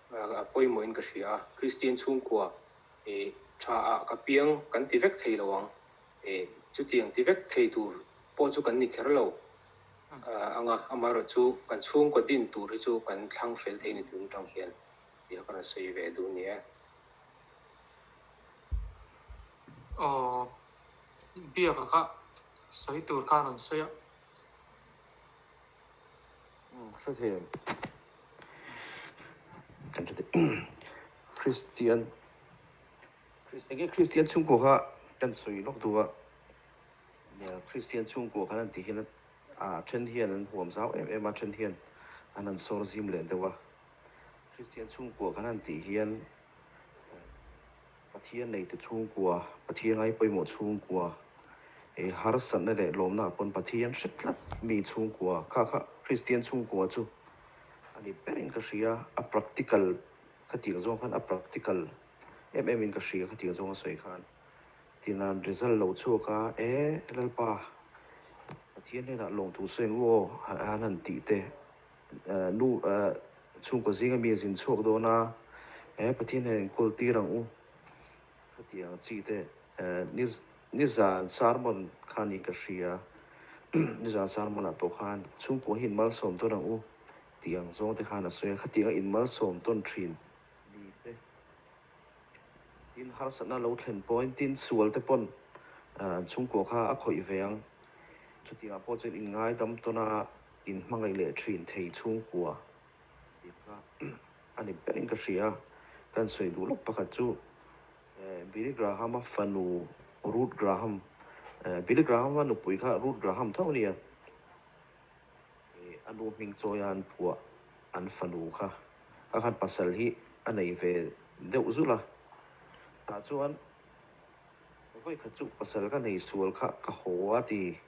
G: a pawimawhin ka hria a, Kristian chhungkua tha ah ka piang kan ti vek thei lo ang. Chutiang ti vek thei tur pawh chu kan ni kher lo. Anga, amaherawhchu kan chhungkaw din tur hi chu kan thlang fel thei ni tun atang hian tih kha ka rawn sawi ve duh nia.
A: Aw, biaka kha sawi tur kha a rawn sawi a.
I: Umm, hre thei em? Kan hre thei. Kristian, enge Kristian chhungkua kha kan sawi lawk duh a. Kristian chhungkua khan an tih hian a then hian an huam zau em em a, then hian an han sawr zim leh deuh a. Kristian chhungkua khan an tih hian Pathian neitu chhungkua, Pathian ngai pawimawh chhungkua, harsatna leh lawmna ah pawn Pathian hre tlat mi chhungkua kha kha Kristian chhungkua chu a ni berin ka hria, a practical khatiang zawng khan a practical em em in ka hria khatiang zawng a sawi khan. Tina result lo chhuak a, E Lalpa, Pathian hnenah lawmthu sawi ang u aw, an han tih te, nu chhungkaw zinga mi a zin chhuak dawn a, E Pathian hnenah inkawl tir ang u, khatiang chi te, nizan sermon kha niin ka hria, nizan sermon ah pawh khan chhungkua hi inmalsawm tawn ang u tih ang zawng te khan a sawi a, khatianga inmalsawm tawn thin mi te. Tin, harsatna lo thlen pawhin tin sual te pawn an chhungkua kha a khawih ve ang. Chutiangah pawh chuan inngaidam tawna inhmangaih leh thin thei chhungkua tih kha a ni berin ka hria. Kan sawi duh lawk pakhat chu Billy Graham-a fanu Ruth Graham, Billy Graham-a nupui kha Ruth Graham tho a nia. A nu hming chawia an phuah an fanu kha a khan pasal hi a nei ve deuh zulh a, tah chuan vawikhat chu pasal ka nei sual kha ka haw a ti.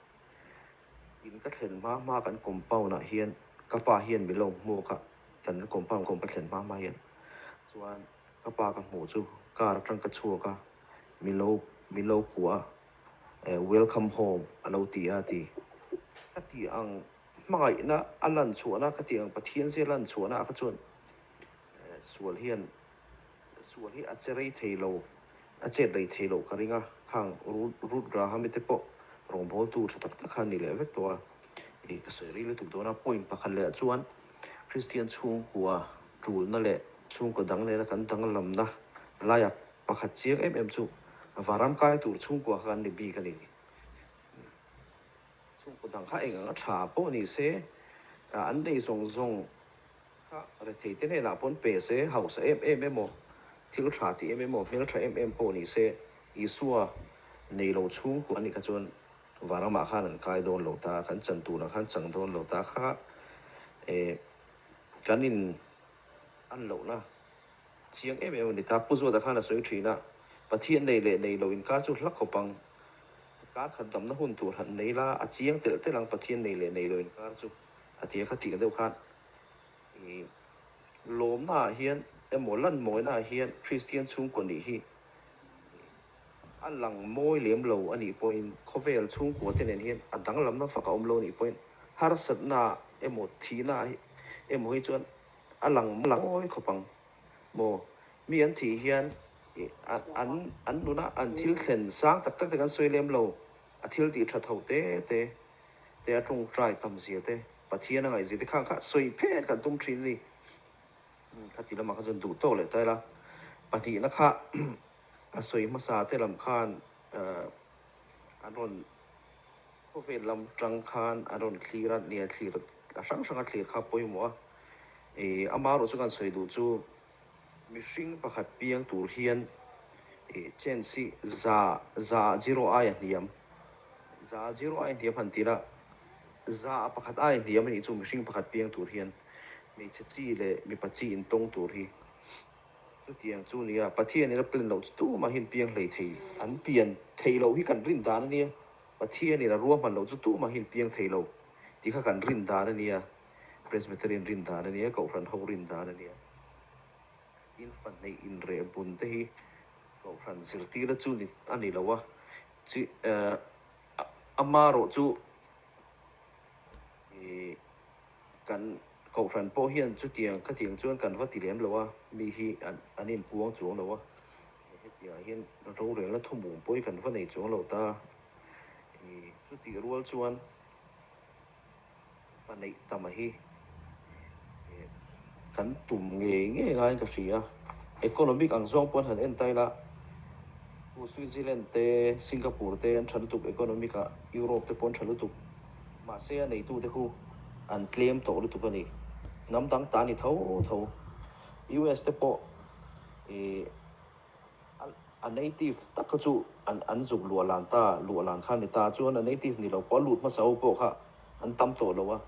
I: In ka thlen hma hma kan compound ah hian ka pa hian min lo hmuak a, kan compound ka thlen hma hma hian chuan. Ka pa ka hmuh chu car atang ka chhuak a, min lo min lo kuah a, welcome home a lo ti a ti. Ka ti ang hmangaihna a lan chhuahna, ka ti ang Pathian zia lan chhuahna ah kha chuan sual hian sual hi a che rei thei lo, a chet rei thei loh ka ring a, khang Ruth Graham-i te pawh rawngbawltu tha tak tak kha an ni leh vek tawh a, ih ka sawi rei lutuk dawn a, point pakhat leh ah chuan Kristian chhungkua tulna leh chhungkaw dang nena kan danglamna laia pakhat chiang em em chu varam kai tur chhungkua kha kan ni bik a ni. Chhungkaw dang kha eng anga tha pawh ni se, an nei zawng zawng kha rethei te hnenah pawn pe se, hausa em em emaw, thil tha ti em emaw, hmel tha em em pawh ni se, Isua nei lo chhungkua anih kha chuan varamah khan an kai dawn lo ta, kan chan turah khan chang dawn lo ta kha eh kan in an lohna chiang em em a ni ta. Pu Zuata khan a sawi thin a, Pathian nei leh nei lo inkar chu hla khawp ang, kar khat damna hun tur han nei la, a chiang telh telh ang Pathian nei leh nei lo inkar chu a ti a, kha tih deuh khan ih lawmna ah hian emaw lan mawina ah hian Kristian chhungkaw nih hi A lang mawi lem lo a nih pawhin khawvel chhungkua te nen hian a danglamna fak a awm lo a nih pawhin harsatna emaw thihna emaw hi chuan a lang mawi khawp ang maw? Mi an thih hian an an nuna an thil thlen sang tak tak te kan sawi lem lo, a thil tih tha tho te te te a tawngtai tam zia te Pathian a ngaihzia te khang kha sawi phet kan tum thin a ni. Khati lamah kha chuan duh tawk leh ta ila, pahnihna kha a sawi hmasa te lam khan an rawn khawvel lam tang khan an rawn thlir a, nia thlir a hrang hrang a thlir kha pawimawh a, ih amaherawh chu kan sawi duh chu mihring pakhat piang tur hian ih chance hi za za ah zero aia hniam za ah zero aia hniam han tir a. Za a pakhat aia hniam a nih chu mihring pakhat piang tur hian hmeichhe chi leh mipa chi intawng tur hi chutiang chu nia Pathianin a plan loh chu tumahin piang hlei thei an pian theih loh hi kan rin dan a nia Pathianin a ruahman loh chu tumahin piang thei lo tih kha kan rin dan a nia Presbyterian rin dan a nia Kohhran ho rin dan a nia tin fahneih inreh bun te hi Kohhran zirtirna chu ni a ni lo a chi eh Amaherawh chu ih kan kohhran pawh hian chutiang khatiang chuan kan va ti lem lo a, mi hi an an inpuang chuang lo a, hetiangah hian rorelna thumum pawh hi kan va nei chuang lo ta. Ih chutih rual chuan. Fa neih tam a hi kan tum ngei ngei ngaiin ka hria. Economic ang zawng pawn han en ta ila, khu Switzerland te, Singapore te an tha lutuk economic ah, Europe te pawh an tha lutuk. Mahse a neitute khu an tlem tawh lutuk a ni. Hnam dang ta ni tho tho. US te pawh ih. A native tak kha chu an an zuk luah lan ta, luah lan kha a ni ta. Chuan a native ni lo pawh a lut hmasa ho pawh kha an tam tawh lo a.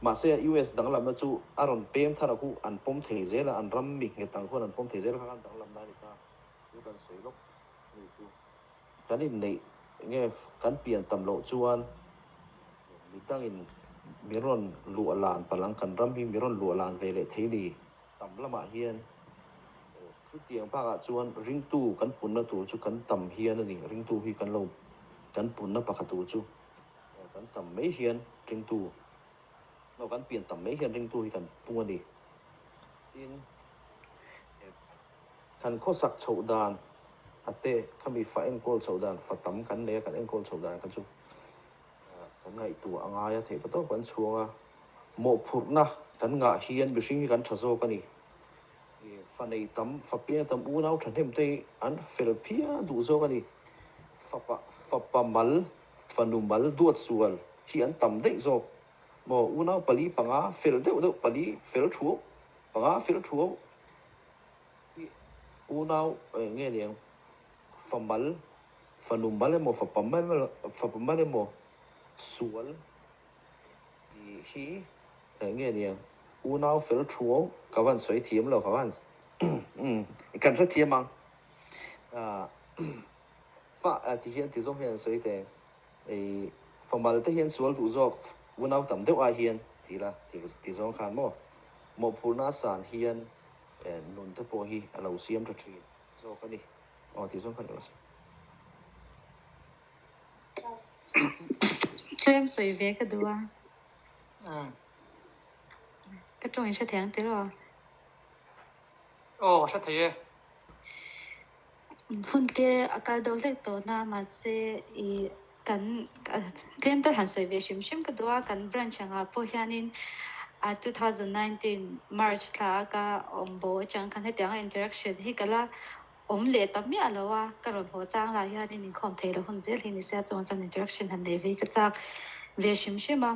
I: Mahse US danglamna chu a rawn pem thar a khu an pawm thei zel a, an ram mi nghet ang khuan an pawm thei zel kha khan danglamna a ni ta. Chu kan sawi lawk a ni chu. Kan inneih nge kan pian tam loh chuan midangin mi rawn luah lan palh ang, kan ram hi mi rawn luah lan ve leh thei ni. Tam lamah hian chutiang bakah chuan ringtu kan punna tur chu kan tam hian a ni. Ringtu hi kan lo kan punna pakhat tur chu kan tam mai hian ringtu aw kan pian tam mai hian ringtu hi kan pung a ni. Tin, kan khawsak chhoh dan a te khami fa enkawl chhoh dan fa tam kan nei a kan enkawl chhoh dan kha chu Kan ngaihtuah a ngai a theih pa tawp kan chhuang a, mawhphurhna kan ngah hian mihring hi kan tha zawk a ni. Fa nei tam, fa piang tam unau thahnem te hi an fel phian duh zawk a ni. Fapa, fapa mal, fanu mal duat sual hi an tam daih zawk. Maw unau pali panga fel deuh deuh pali fel thuau, panga fel thuau hi unau nge niang fa mal Fanu mal emaw fapa mal fapa mal emaw sual tih hi eng nge nia unau fel thuau ka van sawi thiam lo ka van umm kan hre thiam ang ah fa ti hian ti zawng hian an sawi teh ei fa mal te hian sual duh zawk unau tam deuh ai hian ti la ti zawng khan maw mawhphurhna san hian. Nun te pawh hi a lo siam tha thin zawk a ni. Aw tih zawng kha ni rawh se.
J: Tlem sawi ve ka duh a. Ka tawng in hre thei ang tiraw?
A: Aw hre thei e.
J: Hun te a kal deuh hlek tawh na mahse i kan tlem tal han sawi ve hrim hrim ka duh a, kan branch angah pawh hianin 2019 March thla a ka awm bo atang khan hetianga interaction hi ka la awm leh ta miah lo a, ka rawn haw chang lah hianin inkhawm theih loh hun zel hi ni se a chungah chuan interaction han nei ve hi ka chak ve hrim hrim a.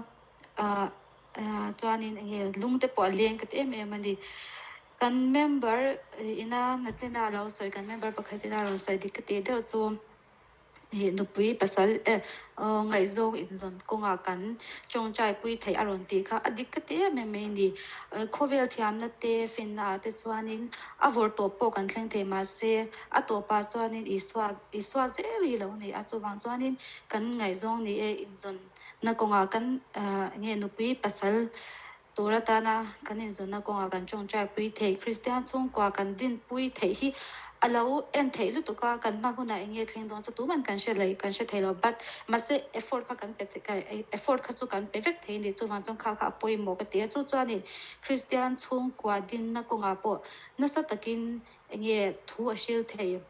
J: Chuanin eng nge lung te pawh a leng ka ti em em a ni. Kan member ina nachina a lo sawi kan member pakhat ina a rawn sawi dik ka tih deuh chu ih nupui pasal eh ngaihzawng inzawn kawngah kan tawngtai pui theih a rawn tih kha a dik ka ti em em mai a ni. Khawvel thiamna te finna ah te chuanin a vawrh tawp pawh kan thleng thei mahse a tawpah chuanin Isua Isua zel hi lo ni a chuvang chuanin kan ngaihzawng ni e inzawn na kawngah kan nge nupui pasal tur atana kan inzawnna kawngah kan tawngtai pui theih, Kristian chhungkua kan dinpui theih hi a lo en theih lutuk a, kan hma hunah eng nge thleng dawn chu tuman kan hre leh kan hre thei lo but mahse effort kha kan pe effort kha chu kan pe vek thei a ni chuvang chuan kha kha a pawimawh ka ti a chu chuanin Kristian chhungkua dinna kawngah pawh nasa takin eng nge thu a hril thei.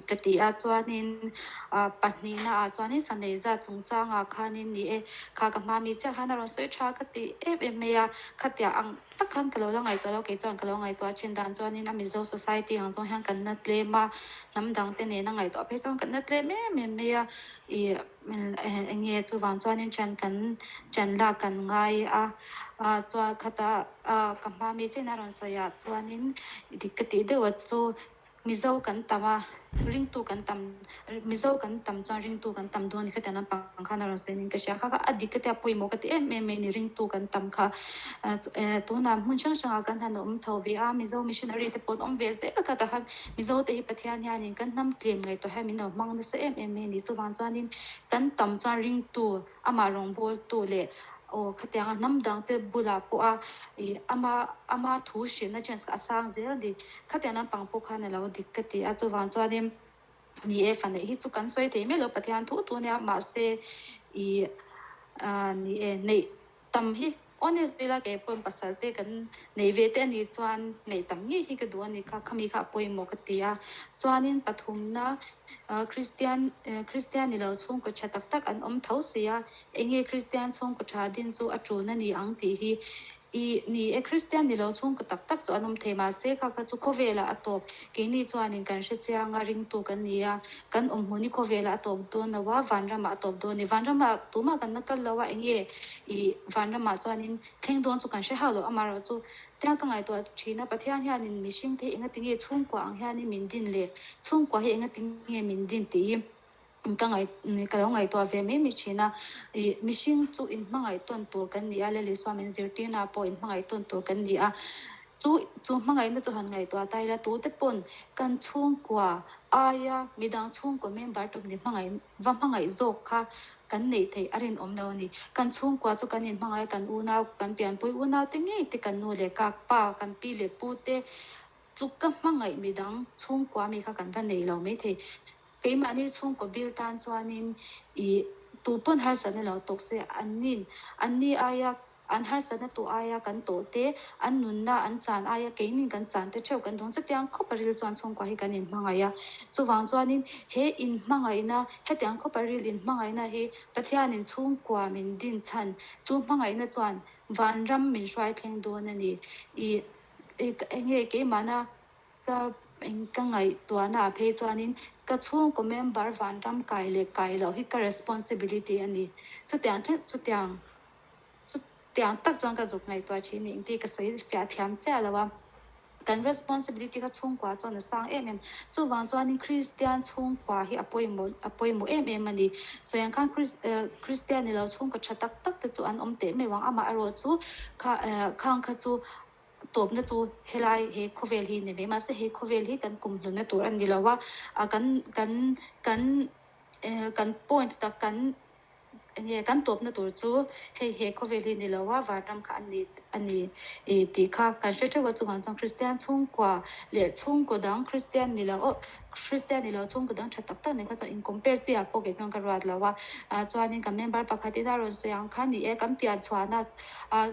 J: Ka ti a, chuanin pahnihna ah chuanin fanei zat chungchangah khanin ni e, kha ka hma mi chiah khan a rawn sawi tha ka ti em em mai a, khatiah ang tak khan ka lo la ngaihtuah lo, kei chuan ka lo ngaihtuah thin dan chuanin a Mizo society ang zawng hian kan na tlem a, hnam dang te nena ngaihtuah phei chuan kan na tlem em em mai a, ih eng nge chuvang chuanin thian kan thian lak kan ngai a, chuan khata ka hma mi chiah in a rawn sawi ah chuanin dik ka tih deuh a chu. Mizo kan tam a, ringtu kan tam, Mizo kan tam chuan ringtu kan tam dawn ni khatiang lampang khan a rawn sawi nin ka hria kha kha a dik ka tia pawimawh ka ti em em mai ni ringtu kan tam kha. Tunah hmun hrang hrangah kan han awm chho ve a, Mizo missionary te pawh an awm ve zel a khatah khan Mizo te hi Pathian hianin kan hnam tlem ngaihtuah hian min lo hmang nasa em em mai a ni. Chuvang chuanin kan tam chuan ringtu amah rawngbawltu leh aw khatianga hnam dangte bulah pawha ih ama ama thu hrilhna chance kha a sang zel a ni. Khatiang lampang pawh khan a lo dik ka ti a, chuvang chuanin ni e fa neih hi chu kan sawi thei miah lo Pathian thu thu nia mahse ih ah ni e neih tam hi honest ila kei pawhin pasal te kan nei ve te a nih chuan neih tam ngei hi ka duh a ni kha khami kha a pawimawh ka ti a chuanin pathumna ah Kristian Kristian ni lo chhungkaw tha tak tak an awm tho si a eng nge Kristian chhungkaw tha din chu a tul a ni ang tih hi I ni e, Kristian ni lo chhungkaw tak tak chu an awm thei mahse kha kha chu khawvelah a tawp. Keini chuanin kan hre chiang a, ringtu kan ni a, kan awm hmun hi khawvelah a tawp dawn lo a, vanramah a tawp dawn a ni. Vanramah tumah kan la kal lo a, eng nge i vanramah chuanin thleng dawn chu kan hre hauh lo. Amaherawhchu tia ka ngaihtuah thin a, Pathian hianin mihring te hi engatinge chhungkua ang hianin min din le, chhungkua hi engatinge min din tih hi Ka ngaih ka lo ngaihtuah ve mai mai thin a, ih mihring chu inhmangaih tawn tur kan ni a, Lal Isua min zirtirna pawh inhmangaih tawn tur kan ni a, chu chu hmangaihna chu han ngaihtuah ta ila tute pawn kan chhungkua aia midang chhungkua member tur ni hmangaih va hmangaih zawk kha kan neih theih a rinawm lo a ni. Kan chhungkua chu kan inhmangaih a, kan unau kan pianpui unau te ngei te kan nu leh kak pa kan pi leh pu te tluk ka hmangaih midang chhungkua mi kha kan va nei lo maithei. Keimahni chhungkaw bil tan chuanin ih tu pawn harsatna lo tawk se annin anni aia an harsatna tu aia kan tawh te, an nunna an chan aia keinin kan chan te theuh kan dawng chutiang khawp a ril chuan chhungkua hi kan inhmangaih a. Chuvang chuanin he inhmangaihna hetiang khawp a ril inhmangaihna hi Pathianin chhungkua min din chhan chu hmangaihna chuan vanram min hruai thleng dawn a ni. Ih eng nge keimahna Ka ka ngaihtuahna ah phei chuanin ka chhungkaw member vanram kai leh kai loh hi ka responsibility a ni. Chutiang thleng chutiang chutiang tak chuan ka zuk ngaihtuah thin nih tih ka sawi fiah thiam chiah lo a. Kan responsibility kha chhungkua chuan a sang em em. Chuvang chuanin Kristian chhungkua hi a pawimawh a pawimawh em em a ni. Sawi ang khan Kris Kristian ni lo chhungkaw tha tak tak te chu an awm teh mai vang amaherawh chu kha khang kha chu Tawpna chu helai he khawvel hi ni mai mahse he khawvel hi kan kum hlunna tur a ni lo a, a kan kan kan eh kan point tak kan Enge kan tawpna tur chu hei he khawvel hi ni lo a, vanram kha a ni a ni i tih kha kan hre theuh a, chuvang chuan Kristian chhungkua leh chhungkaw dang Kristian ni lo aw Kristian ni lo chhungkaw dang tha tak tak nen kha chuan in compare chi ah pawh kei chuan ka ruat lo a, chuanin kan member pakhatin a rawn sawi ang kha ni e kan pian chhuahna ah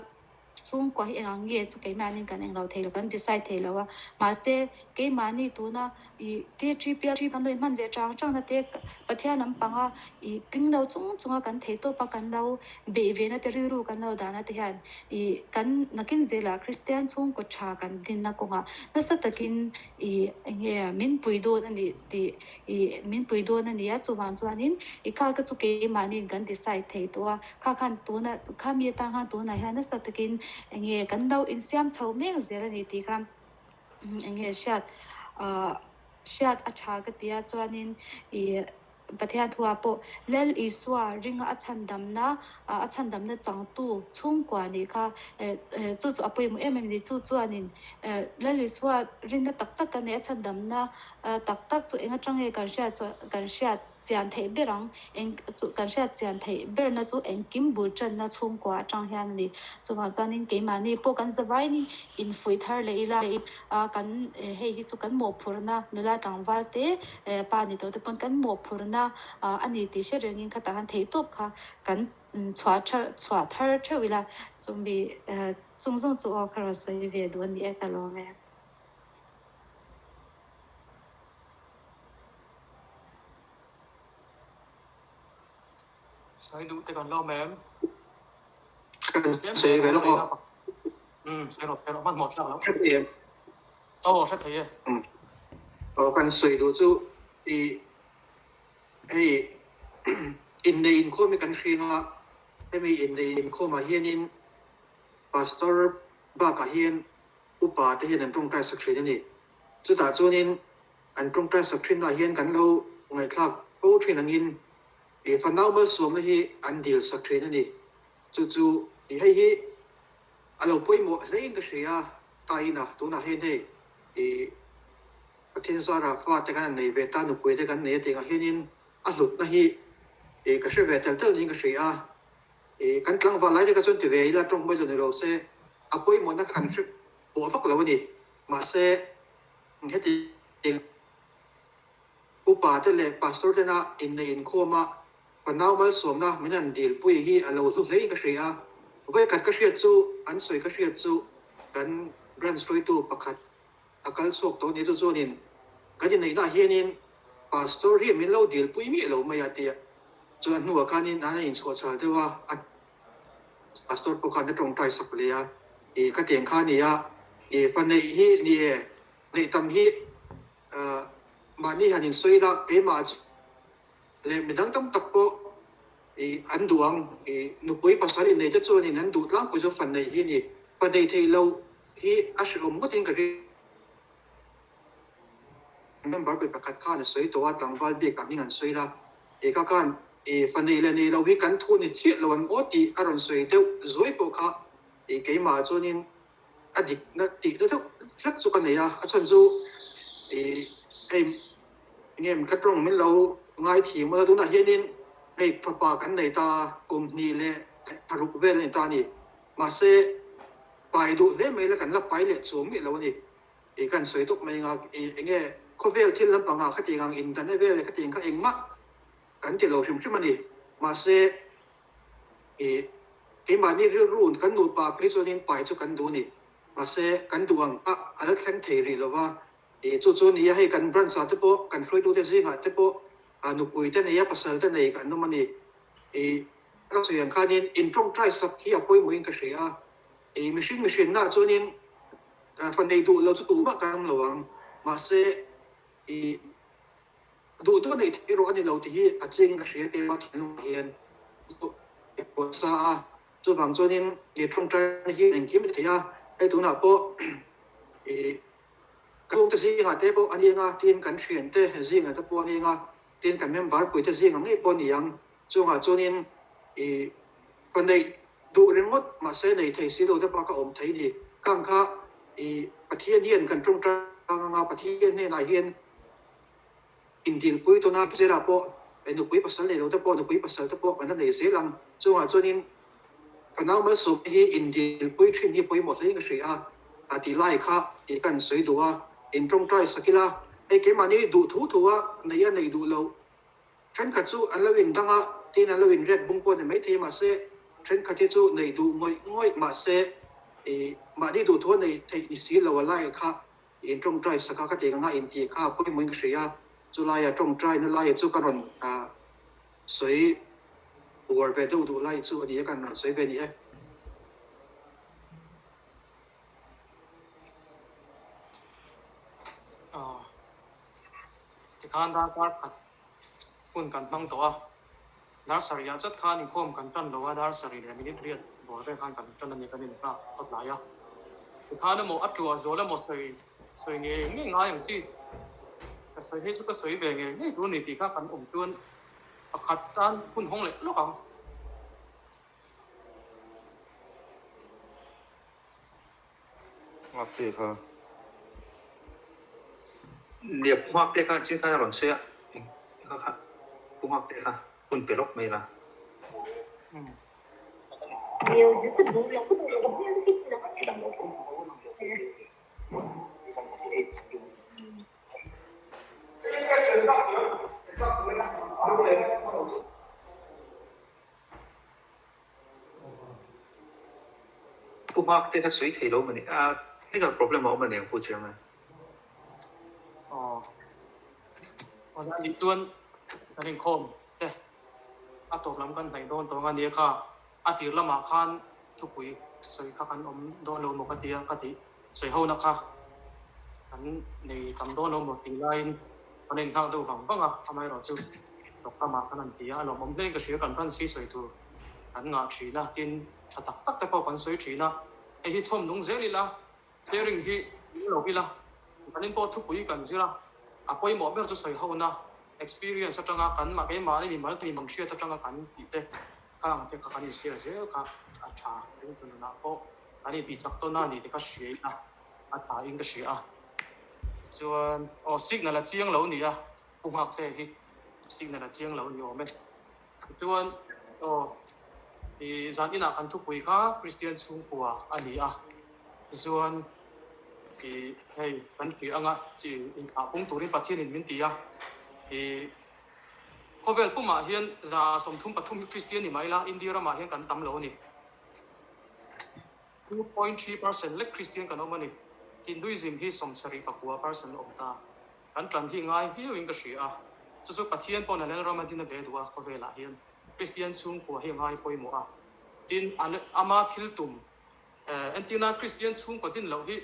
J: Chhungkua hi eng ang nge chu keimahni kan eng lo thei lo, kan decide thei lo a. Mahse, keimahni tuna i KGPL kan lo inhman ve chang chang na te, Pathian lampanga i tling lo chung chunga kan thei tawp a, kan lo beih ve na te, rilru kan lo dah na te hian i kan nakin zelah Kristian chhungkaw tha kan dinna kawngah nasa takin i eng nge min pui dawn a nih tih i min pui dawn a ni a. Chuvang chuanin i kha ka chu keimahniin kan decide thei tawh a. Kha khan tuna kha mi atang khan tunah hian nasa takin eng nge kan lo insiam chho mek zel a ni tih kha eng nge hriat ah hriat a tha ka ti a chuanin ih Pathian thuah pawh Lal Isua ringa a chhandamna ah a chhandamna changtu chhungkua nih kha eh chu chu a pawimawh em em a ni chu chuanin eh Lal Isua rinna tak tak kan neih a chhandamna tak tak chu eng atang nge kan hriat chuan kan hriat Chian theih ber ang. Eng chu kan hriat chian theih berna chu engkim bul tanna chhungkua atang hian a ni. Chuvang chuanin keimahni pawh kan zavainin infuih thar leh ila kan hei hi chu kan mawhphurhna nula tlangval te pa ni tawh te pawn kan mawhphurhna a ni tih hre rengin khatah khan theihtawp kha kan chhuah thar chhuah thar theuh ila chumi chung zawng chu aw ka rawn sawi ve duh a ni e ka lawm e.
A: Sawi duh te kan lo awm em?
G: Sawi ve lawk aw.
A: Um, sawi rawh, sawi rawh, hmanhmawh thlak lo.
G: Hre thei em?
A: Aw, hre thei e.
G: Um. Aw, kan sawi duh chu i hei innei inkhawm hi kan hring a, hemi innei inkhawmah hianin Pastor bakah hian upa te hian an tawngtai sak thin a ni. Chutah chuanin an tawngtai sak thinnaah hian kan lo ngaihthlak fo thin angin ih fanau malsawmna hi an dil sak thin a ni. Chu chu ih hei hi a lo pawimawh hlein ka hria ta ina tunah hian hei ih Pathian zara fate kan han nei ve ta, nupui te kan nei a tih angah hianin a hlutna hi ih ka hre ve tel tel niin ka hria a. Ih kan tlangval lai te kha chuan ti ve ila tawng mawi lo ni lo se a pawimawhna kha kan hre pawh vak lo a ni. Mahse heti upa te leh pastor tena inneih inkhawm a fanau malsawmna min han dilpui hi a lo hlu hlein ka hria a. Vawikhat ka hriat chu an sawi ka hriat chu kan branch hruaitu pakhat a kal chhuak tawh a ni chu chuanin kan inneihnaah hianin pastor hi min lo dilpui miah lo mai a tia chuan a hnuah khanin an inchhuah chhal deuh a a pastor pawh khan a tawngtai sak leh a ih ka tiang kha a ni a ih fa neih hi ni e neih tam hi ah mahni han insawi ila keimah chu leh midang tam tak pawh ih an duh ang ih nupui pasal innei te chuanin an duh tlangpui chu fa neih hi a ni fa nei thei lo hi a hrehawm ngawtin ka ring. Member pui pakhat khan a sawi tawh a, tlangval bik ah hming an sawi la, he kha khan i fa nei leh nei lo hi kan thu ni chiah lo an aw tih a rawn sawi deuh zuai pawh kha i keimah ah chuanin a dikna tihna deuh hlek chu ka nei a, a chhan chu i hei enge ka tawng min lo ngai thiam a, tunah hianin hei fapa kan nei ta a, kum hnih leh tharuk vel a ni ta a ni, mahse pai duh hle mai la kan la pai leh chuang miah lo a ni. I kan sawi tawp mai nga i enge khawvel thil lampangah khatiang ang indan e vel leh khatiang kha engmah kan ti lo hrim hrim a ni. Mahse i keimahni rilru kan nupa phei chuanin pai chu kan duh a ni. Mahse kan duh ang kha a la thleng thei rih lo va. I chu chu nia hei kan branch ah te pawh kan hruaitute zingah te pawh nupui te nei a pasal te nei kan awm a ni. I ka sawi ang khanin intawngtai sak hi a pawimawhin ka hria a. I mihring mihrinna chuanin fa nei duh lo chu tumah kan awm lo ang. Mahse, i duh duh neih theih erawh a ni lo tih hi a ching ka hria keimah thinlungah hian sa a. Chuvang chuanin i tawngtaina hi engkim a ti thei a, hei tunah pawh i ka chhungte zingah te pawh a ni ang a, tin kan thiante zingah te pawh a ni ang a, tin kan member puite zingah ngei pawh a ni ang. Chungah chuanin i fa neih duh ringawt mahse nei thei si lo te bak a awm thei ni. Khang kha i Pathian hian kan tawngtai ang anga Pathian hnenah hian indilpui tawn a, zirah pawh
K: Nupui pasal nei lo te pawh nupui pasal te pawh kan la nei zel ang. Chungah chuanin fanau malsawmna hi indilpui thin hi pawimawh hlein ka hria a, a tih lai kha tih ka han sawi duh a, in tawngtai sak ila, hei keimahni duh thu thu a neih a neih duh loh thenkhat chu an lo indang a, tin an lo inrek bung pawh a ni maithei mahse thenkhat hi chu neih duh ngawih ngawih mahse ih mahni duh thu a neih theih ni si lo a lai kha In tawngtai sak a ka tih anga in tih kha a pawimawhin ka hria a, chulaia tawngtaina laia chu ka rawn sawi uar ve deuh duh lai chu a ni a, kan rawn sawi ve a ni e.
A: Tikhan darkar khat hun kan hmang tawh a, dar sarih ah chat khan inkhawm kan tan lo a, dar sarih leh minute riat bawr vel khan kan tan a ni kan inhak khawp lai a. Tikhan emaw a tuah zual emaw sawi sawi ngei ngei ngai ang chi, ka sawi hei chu ka sawi ve ngei ngei tur a ni tih kha kan awm chuan pakhat tan hun hawng leh lawk ang.
F: Nghak te kha.
D: Nia pu nghak te kha chin khan a rawn sawi a, eng kha kha pu nghak te kha hun pe lawk mai la. Pu Nghak te kha sawi thei lo mawni a, technical problem a awm a ni ang Pu Chairman.
A: Aw, a nih chuan kan inkhawm te a tawp lam kan hnaih dawn tawh ang a nia kha, a tir lamah khan thupui sawi kha kan awm dawn lo maw ka tia ka tih sawi ho na kha kan nei tam dawn lo maw tih laiin kan inhak deuh vang vang a, amaherawhchu tawp lamah kan han ti a, a lawmawm hlein ka hria kan hman si sawi tur. kan ngah thin a, tin tha tak tak te pawh kan sawi thin a, hei hi chhawm nung zel ila, sharing hi nung lo ila, kan in pawh thupui kan zir a, a pawimawh ber chu sawi ho na, experience atanga kan mah keimahni mimal mi mang hriat atanga kan tih te kha ang te kha kan inshare zel kha a tha ringtu nunah pawh kan intih chak tawn a ni tih kha hria ila a tha in ka hria a, chuan aw signal a chiang lo ni a, pu nghak te hi signal a chiang lo ni awm e. Tichuan, aw, i zan inah kan thupui kha Kristian chhungkua a ni a. Tichuan, i hei kan hria anga chi inthah pung turin Pathianin min ti a. I khawvel pumah hian 33% hi Kristian ni mai la, India ramah hian kan tam lo a ni. 2.3% lek Kristian kan awm a ni. Hinduism hi 79% a awm ta. Kan tan hi ngai viau in ka hria a, chu chu Pathian pawn a Lalram a din a ve duh a, khawvelah hian Kristian chhungkua hi a ngai pawimawh a, tin ama thil tum entirna Kristian chhungkua din loh hi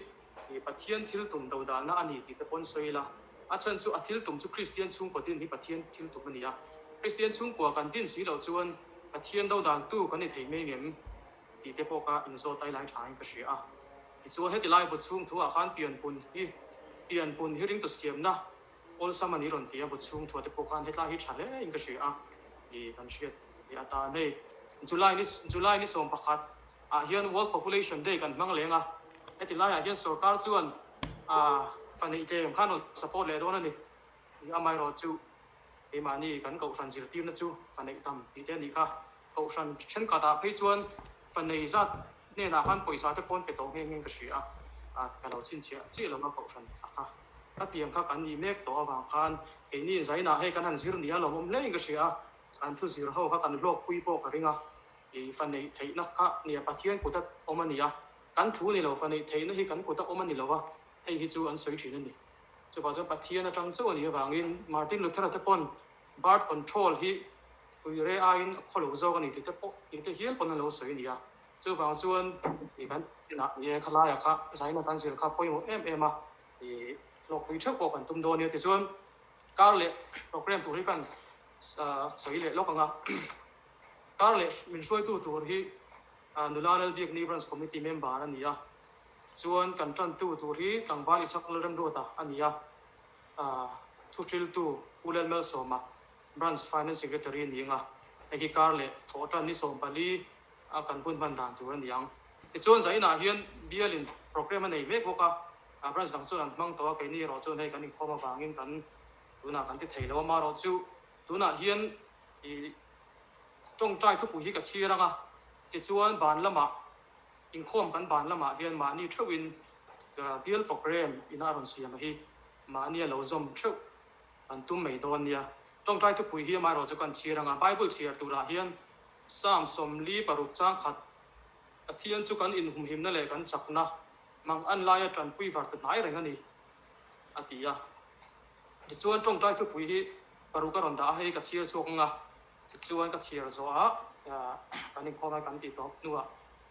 A: Pathian thil tum dodalna a ni tih te pawn sawi ila, a chhan chu a thil tum chu Kristian chhungkua din hi Pathian thil tum a ni a, Kristian chhungkua kan din si loh chuan Pathian dodaltu kan ni thei mai ngem tih te pawh kha inzawt ai lai tha in ka hria a. Tichuan heti lai bu chhung thu ah khan pianpun hi pianpun hi ringtu siamna awlsam a ni rawn ti a, bu chhung thu ah te pawh khan hetlai hi tha hle in ka hria a ti kan hriat tih atan hei July ni July ni 11 ah hian World Population Day kan hmang leng a, heti lai ah hian sorkar chuan ah fa neih tlem khan rawn support leh dawn a ni. Amaherawh chu keimahni kan kohhran zirtirna chu fa neih tam tih te a nih kha. Kohhran thenkhatah phei chuan fa nei zat hnenah khan pawisa te pawn pe tawh nghe nghe ka hria a, ka lo chhinchhiah chiah lo a kohhran a kha. Ka tiang kha kan nih mek tawh avang khan keini zainah hei kan han zir nia lawmawm hlein ka hria a, kan thu zir ho kha kan hlawkpui pawh ka ring a, ih fa neih theihna kha nia Pathian kuta awm a ni a, kan thu ni lo fa neih theihna hi kan kuta awm a ni lo a, hei hi chu an sawi thin a ni. Chuvang chuan Pathian atang chauh a nih avangin Martin Luther-a te pawn birth control hi uire aiin a khaw lo zawk a ni tih te pawh tih te hial pawn an lo sawi a ni a. Chuvang chuan ih kan chinah ni e khalaia kha zaina kan zir kha pawimawh em em a, ih hlawkpui theuh pawh kan tum dawn nia. Tichuan kar leh program tur hi kan sawi leh lawk ang a, kar leh min hruaitu tur hi nula Lalbiakni Branch Committee member a ni a. Tichuan kan tantu tur hi tlangval Isak Lalremruata a ni a, thuhriltu Pu Lalmalsawma, Branch Finance Secretary a ni ang a, hei hi kar leh thawh tan ni 14 a kan hun hman dan tur a ni ang. Tichuan zainah hian bialin programme a nei mek bawk a, branch dang chuan an hmang tawh a, keini erawh chuan hei kan inkhawm avangin kan tunah kan ti thei lo a, amaherawhchu. Tunah hian i tawngtai thupui hi ka chhir ang a, tichuan ban lamah inkhawm kan ban lamah hian mahni theuhin bial programme ina a rawn siam a hi mahni a lo zawm theuh kan tum mai dawn nia. Tawngtai thupui hi amaherawh chu kan chhir ang a, Bible chhiar turah hian Psalm 46 chang khat Pathian chu kan inhumhimna leh kan chakna mang an laia tanpui var ta hnai reng a ni, a ti a. Tichuan tawngtai thupui hi paruk a rawn dah a, hei ka chhiar chhuak ang a, tichuan ka chhiar zawhah kan inkhawm a kan tih tawp hnuah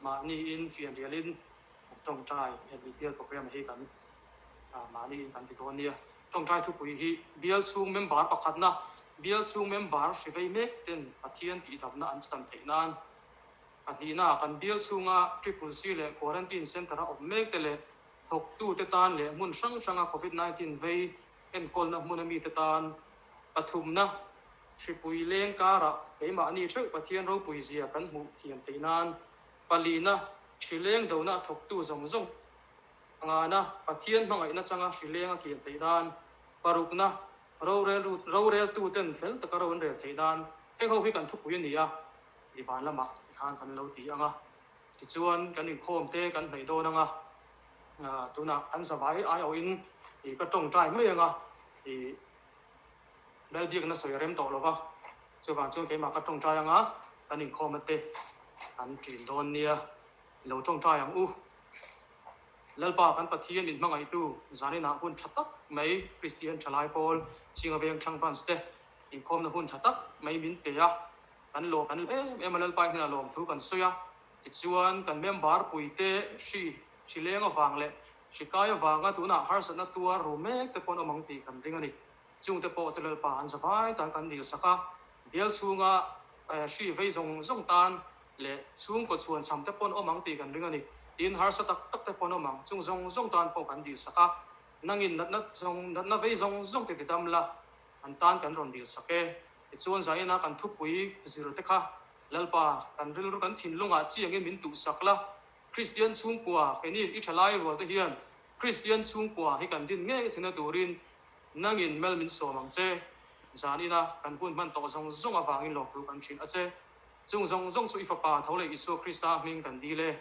A: mahniin fianrialin tawngtai bial programme hi kan mahniin kan ti dawn nia. Tawngtai thupui hi bial chhung member pakhatna bial chhung member hri vei mek ten Pathian tihdamna an chan theih nan Pahnihna, kan bial chhunga Triple C leh Quarantine Centre-a awm mek te leh thawktute tan leh hmun hrang hranga Covid 19 vei enkawlna hmuna mite tan. Pathumna, hripui leng karah keimahni theuh Pathian ropui zia kan hmuh thiam theih nan. Palina, hri leng dona a thawktu zawng zawng pangana Pathian hmangaihna changa hri leng a kian theih nan. Parukna, roreltuten fel taka ro an rel theih nan. Heng ho hi kan thupui a ni a. I ban lamah tikhan kan lo ti ang a, tichuan kan inkhawm te kan hnaih dawn ang a, tunah kan zavai aiawhin i ka tawngtai mai ang a, i Lalbiakna sawi a rem tawh lo va, chuvang chuan keimah ka tawngtai ang a, kan inkhawm ate kan ṭin dawn nia, i lo tawngtai ang u. Lalpa kan Pathian min hmangaihtu zaninah hun ṭha tak mai Kristian ṭhalai pawl Chhinga Veng Thlang Branch te inkhawmna hun ṭha tak mai min pe a, Kan lawm kan em em a Lalpa hnenah lawm thu kan sawi a, tichuan kan member puite hri hri leng avang leh hri kai avanga tunah harsatna tuar ru mek te pawh an awm ang tih kan ring a ni. Chungte pawh chu Lalpa an zavai tan kan dil sak a, bial chhunga hri vei zawng zawng tan leh chhungkaw chhuan cham te pawh an awm ang tih kan ring a ni. Tin, harsa tak tak te pawh an awm ang, chung zawng zawng tan pawh kan dil sak a, nangin natna zawng natna vei zawng zawng te ti dam la, an tan kan rawn dil sak e. Tichuan Zaina kan thupui zir te kha Lalpa kan rilru kan thinlungah chiangin min tuhsak la, Kristian chhungkua keini i thalai rual te hian Kristian chhungkua hi kan din ngei thina turin nangin mel min sawm ang che. Zanina kan hun hman tawh zawng zawng avangin lawmthu kan hrilh a che. Chung zawng zawng chu i Fapa tho leh Isua Krista hming kan dil e.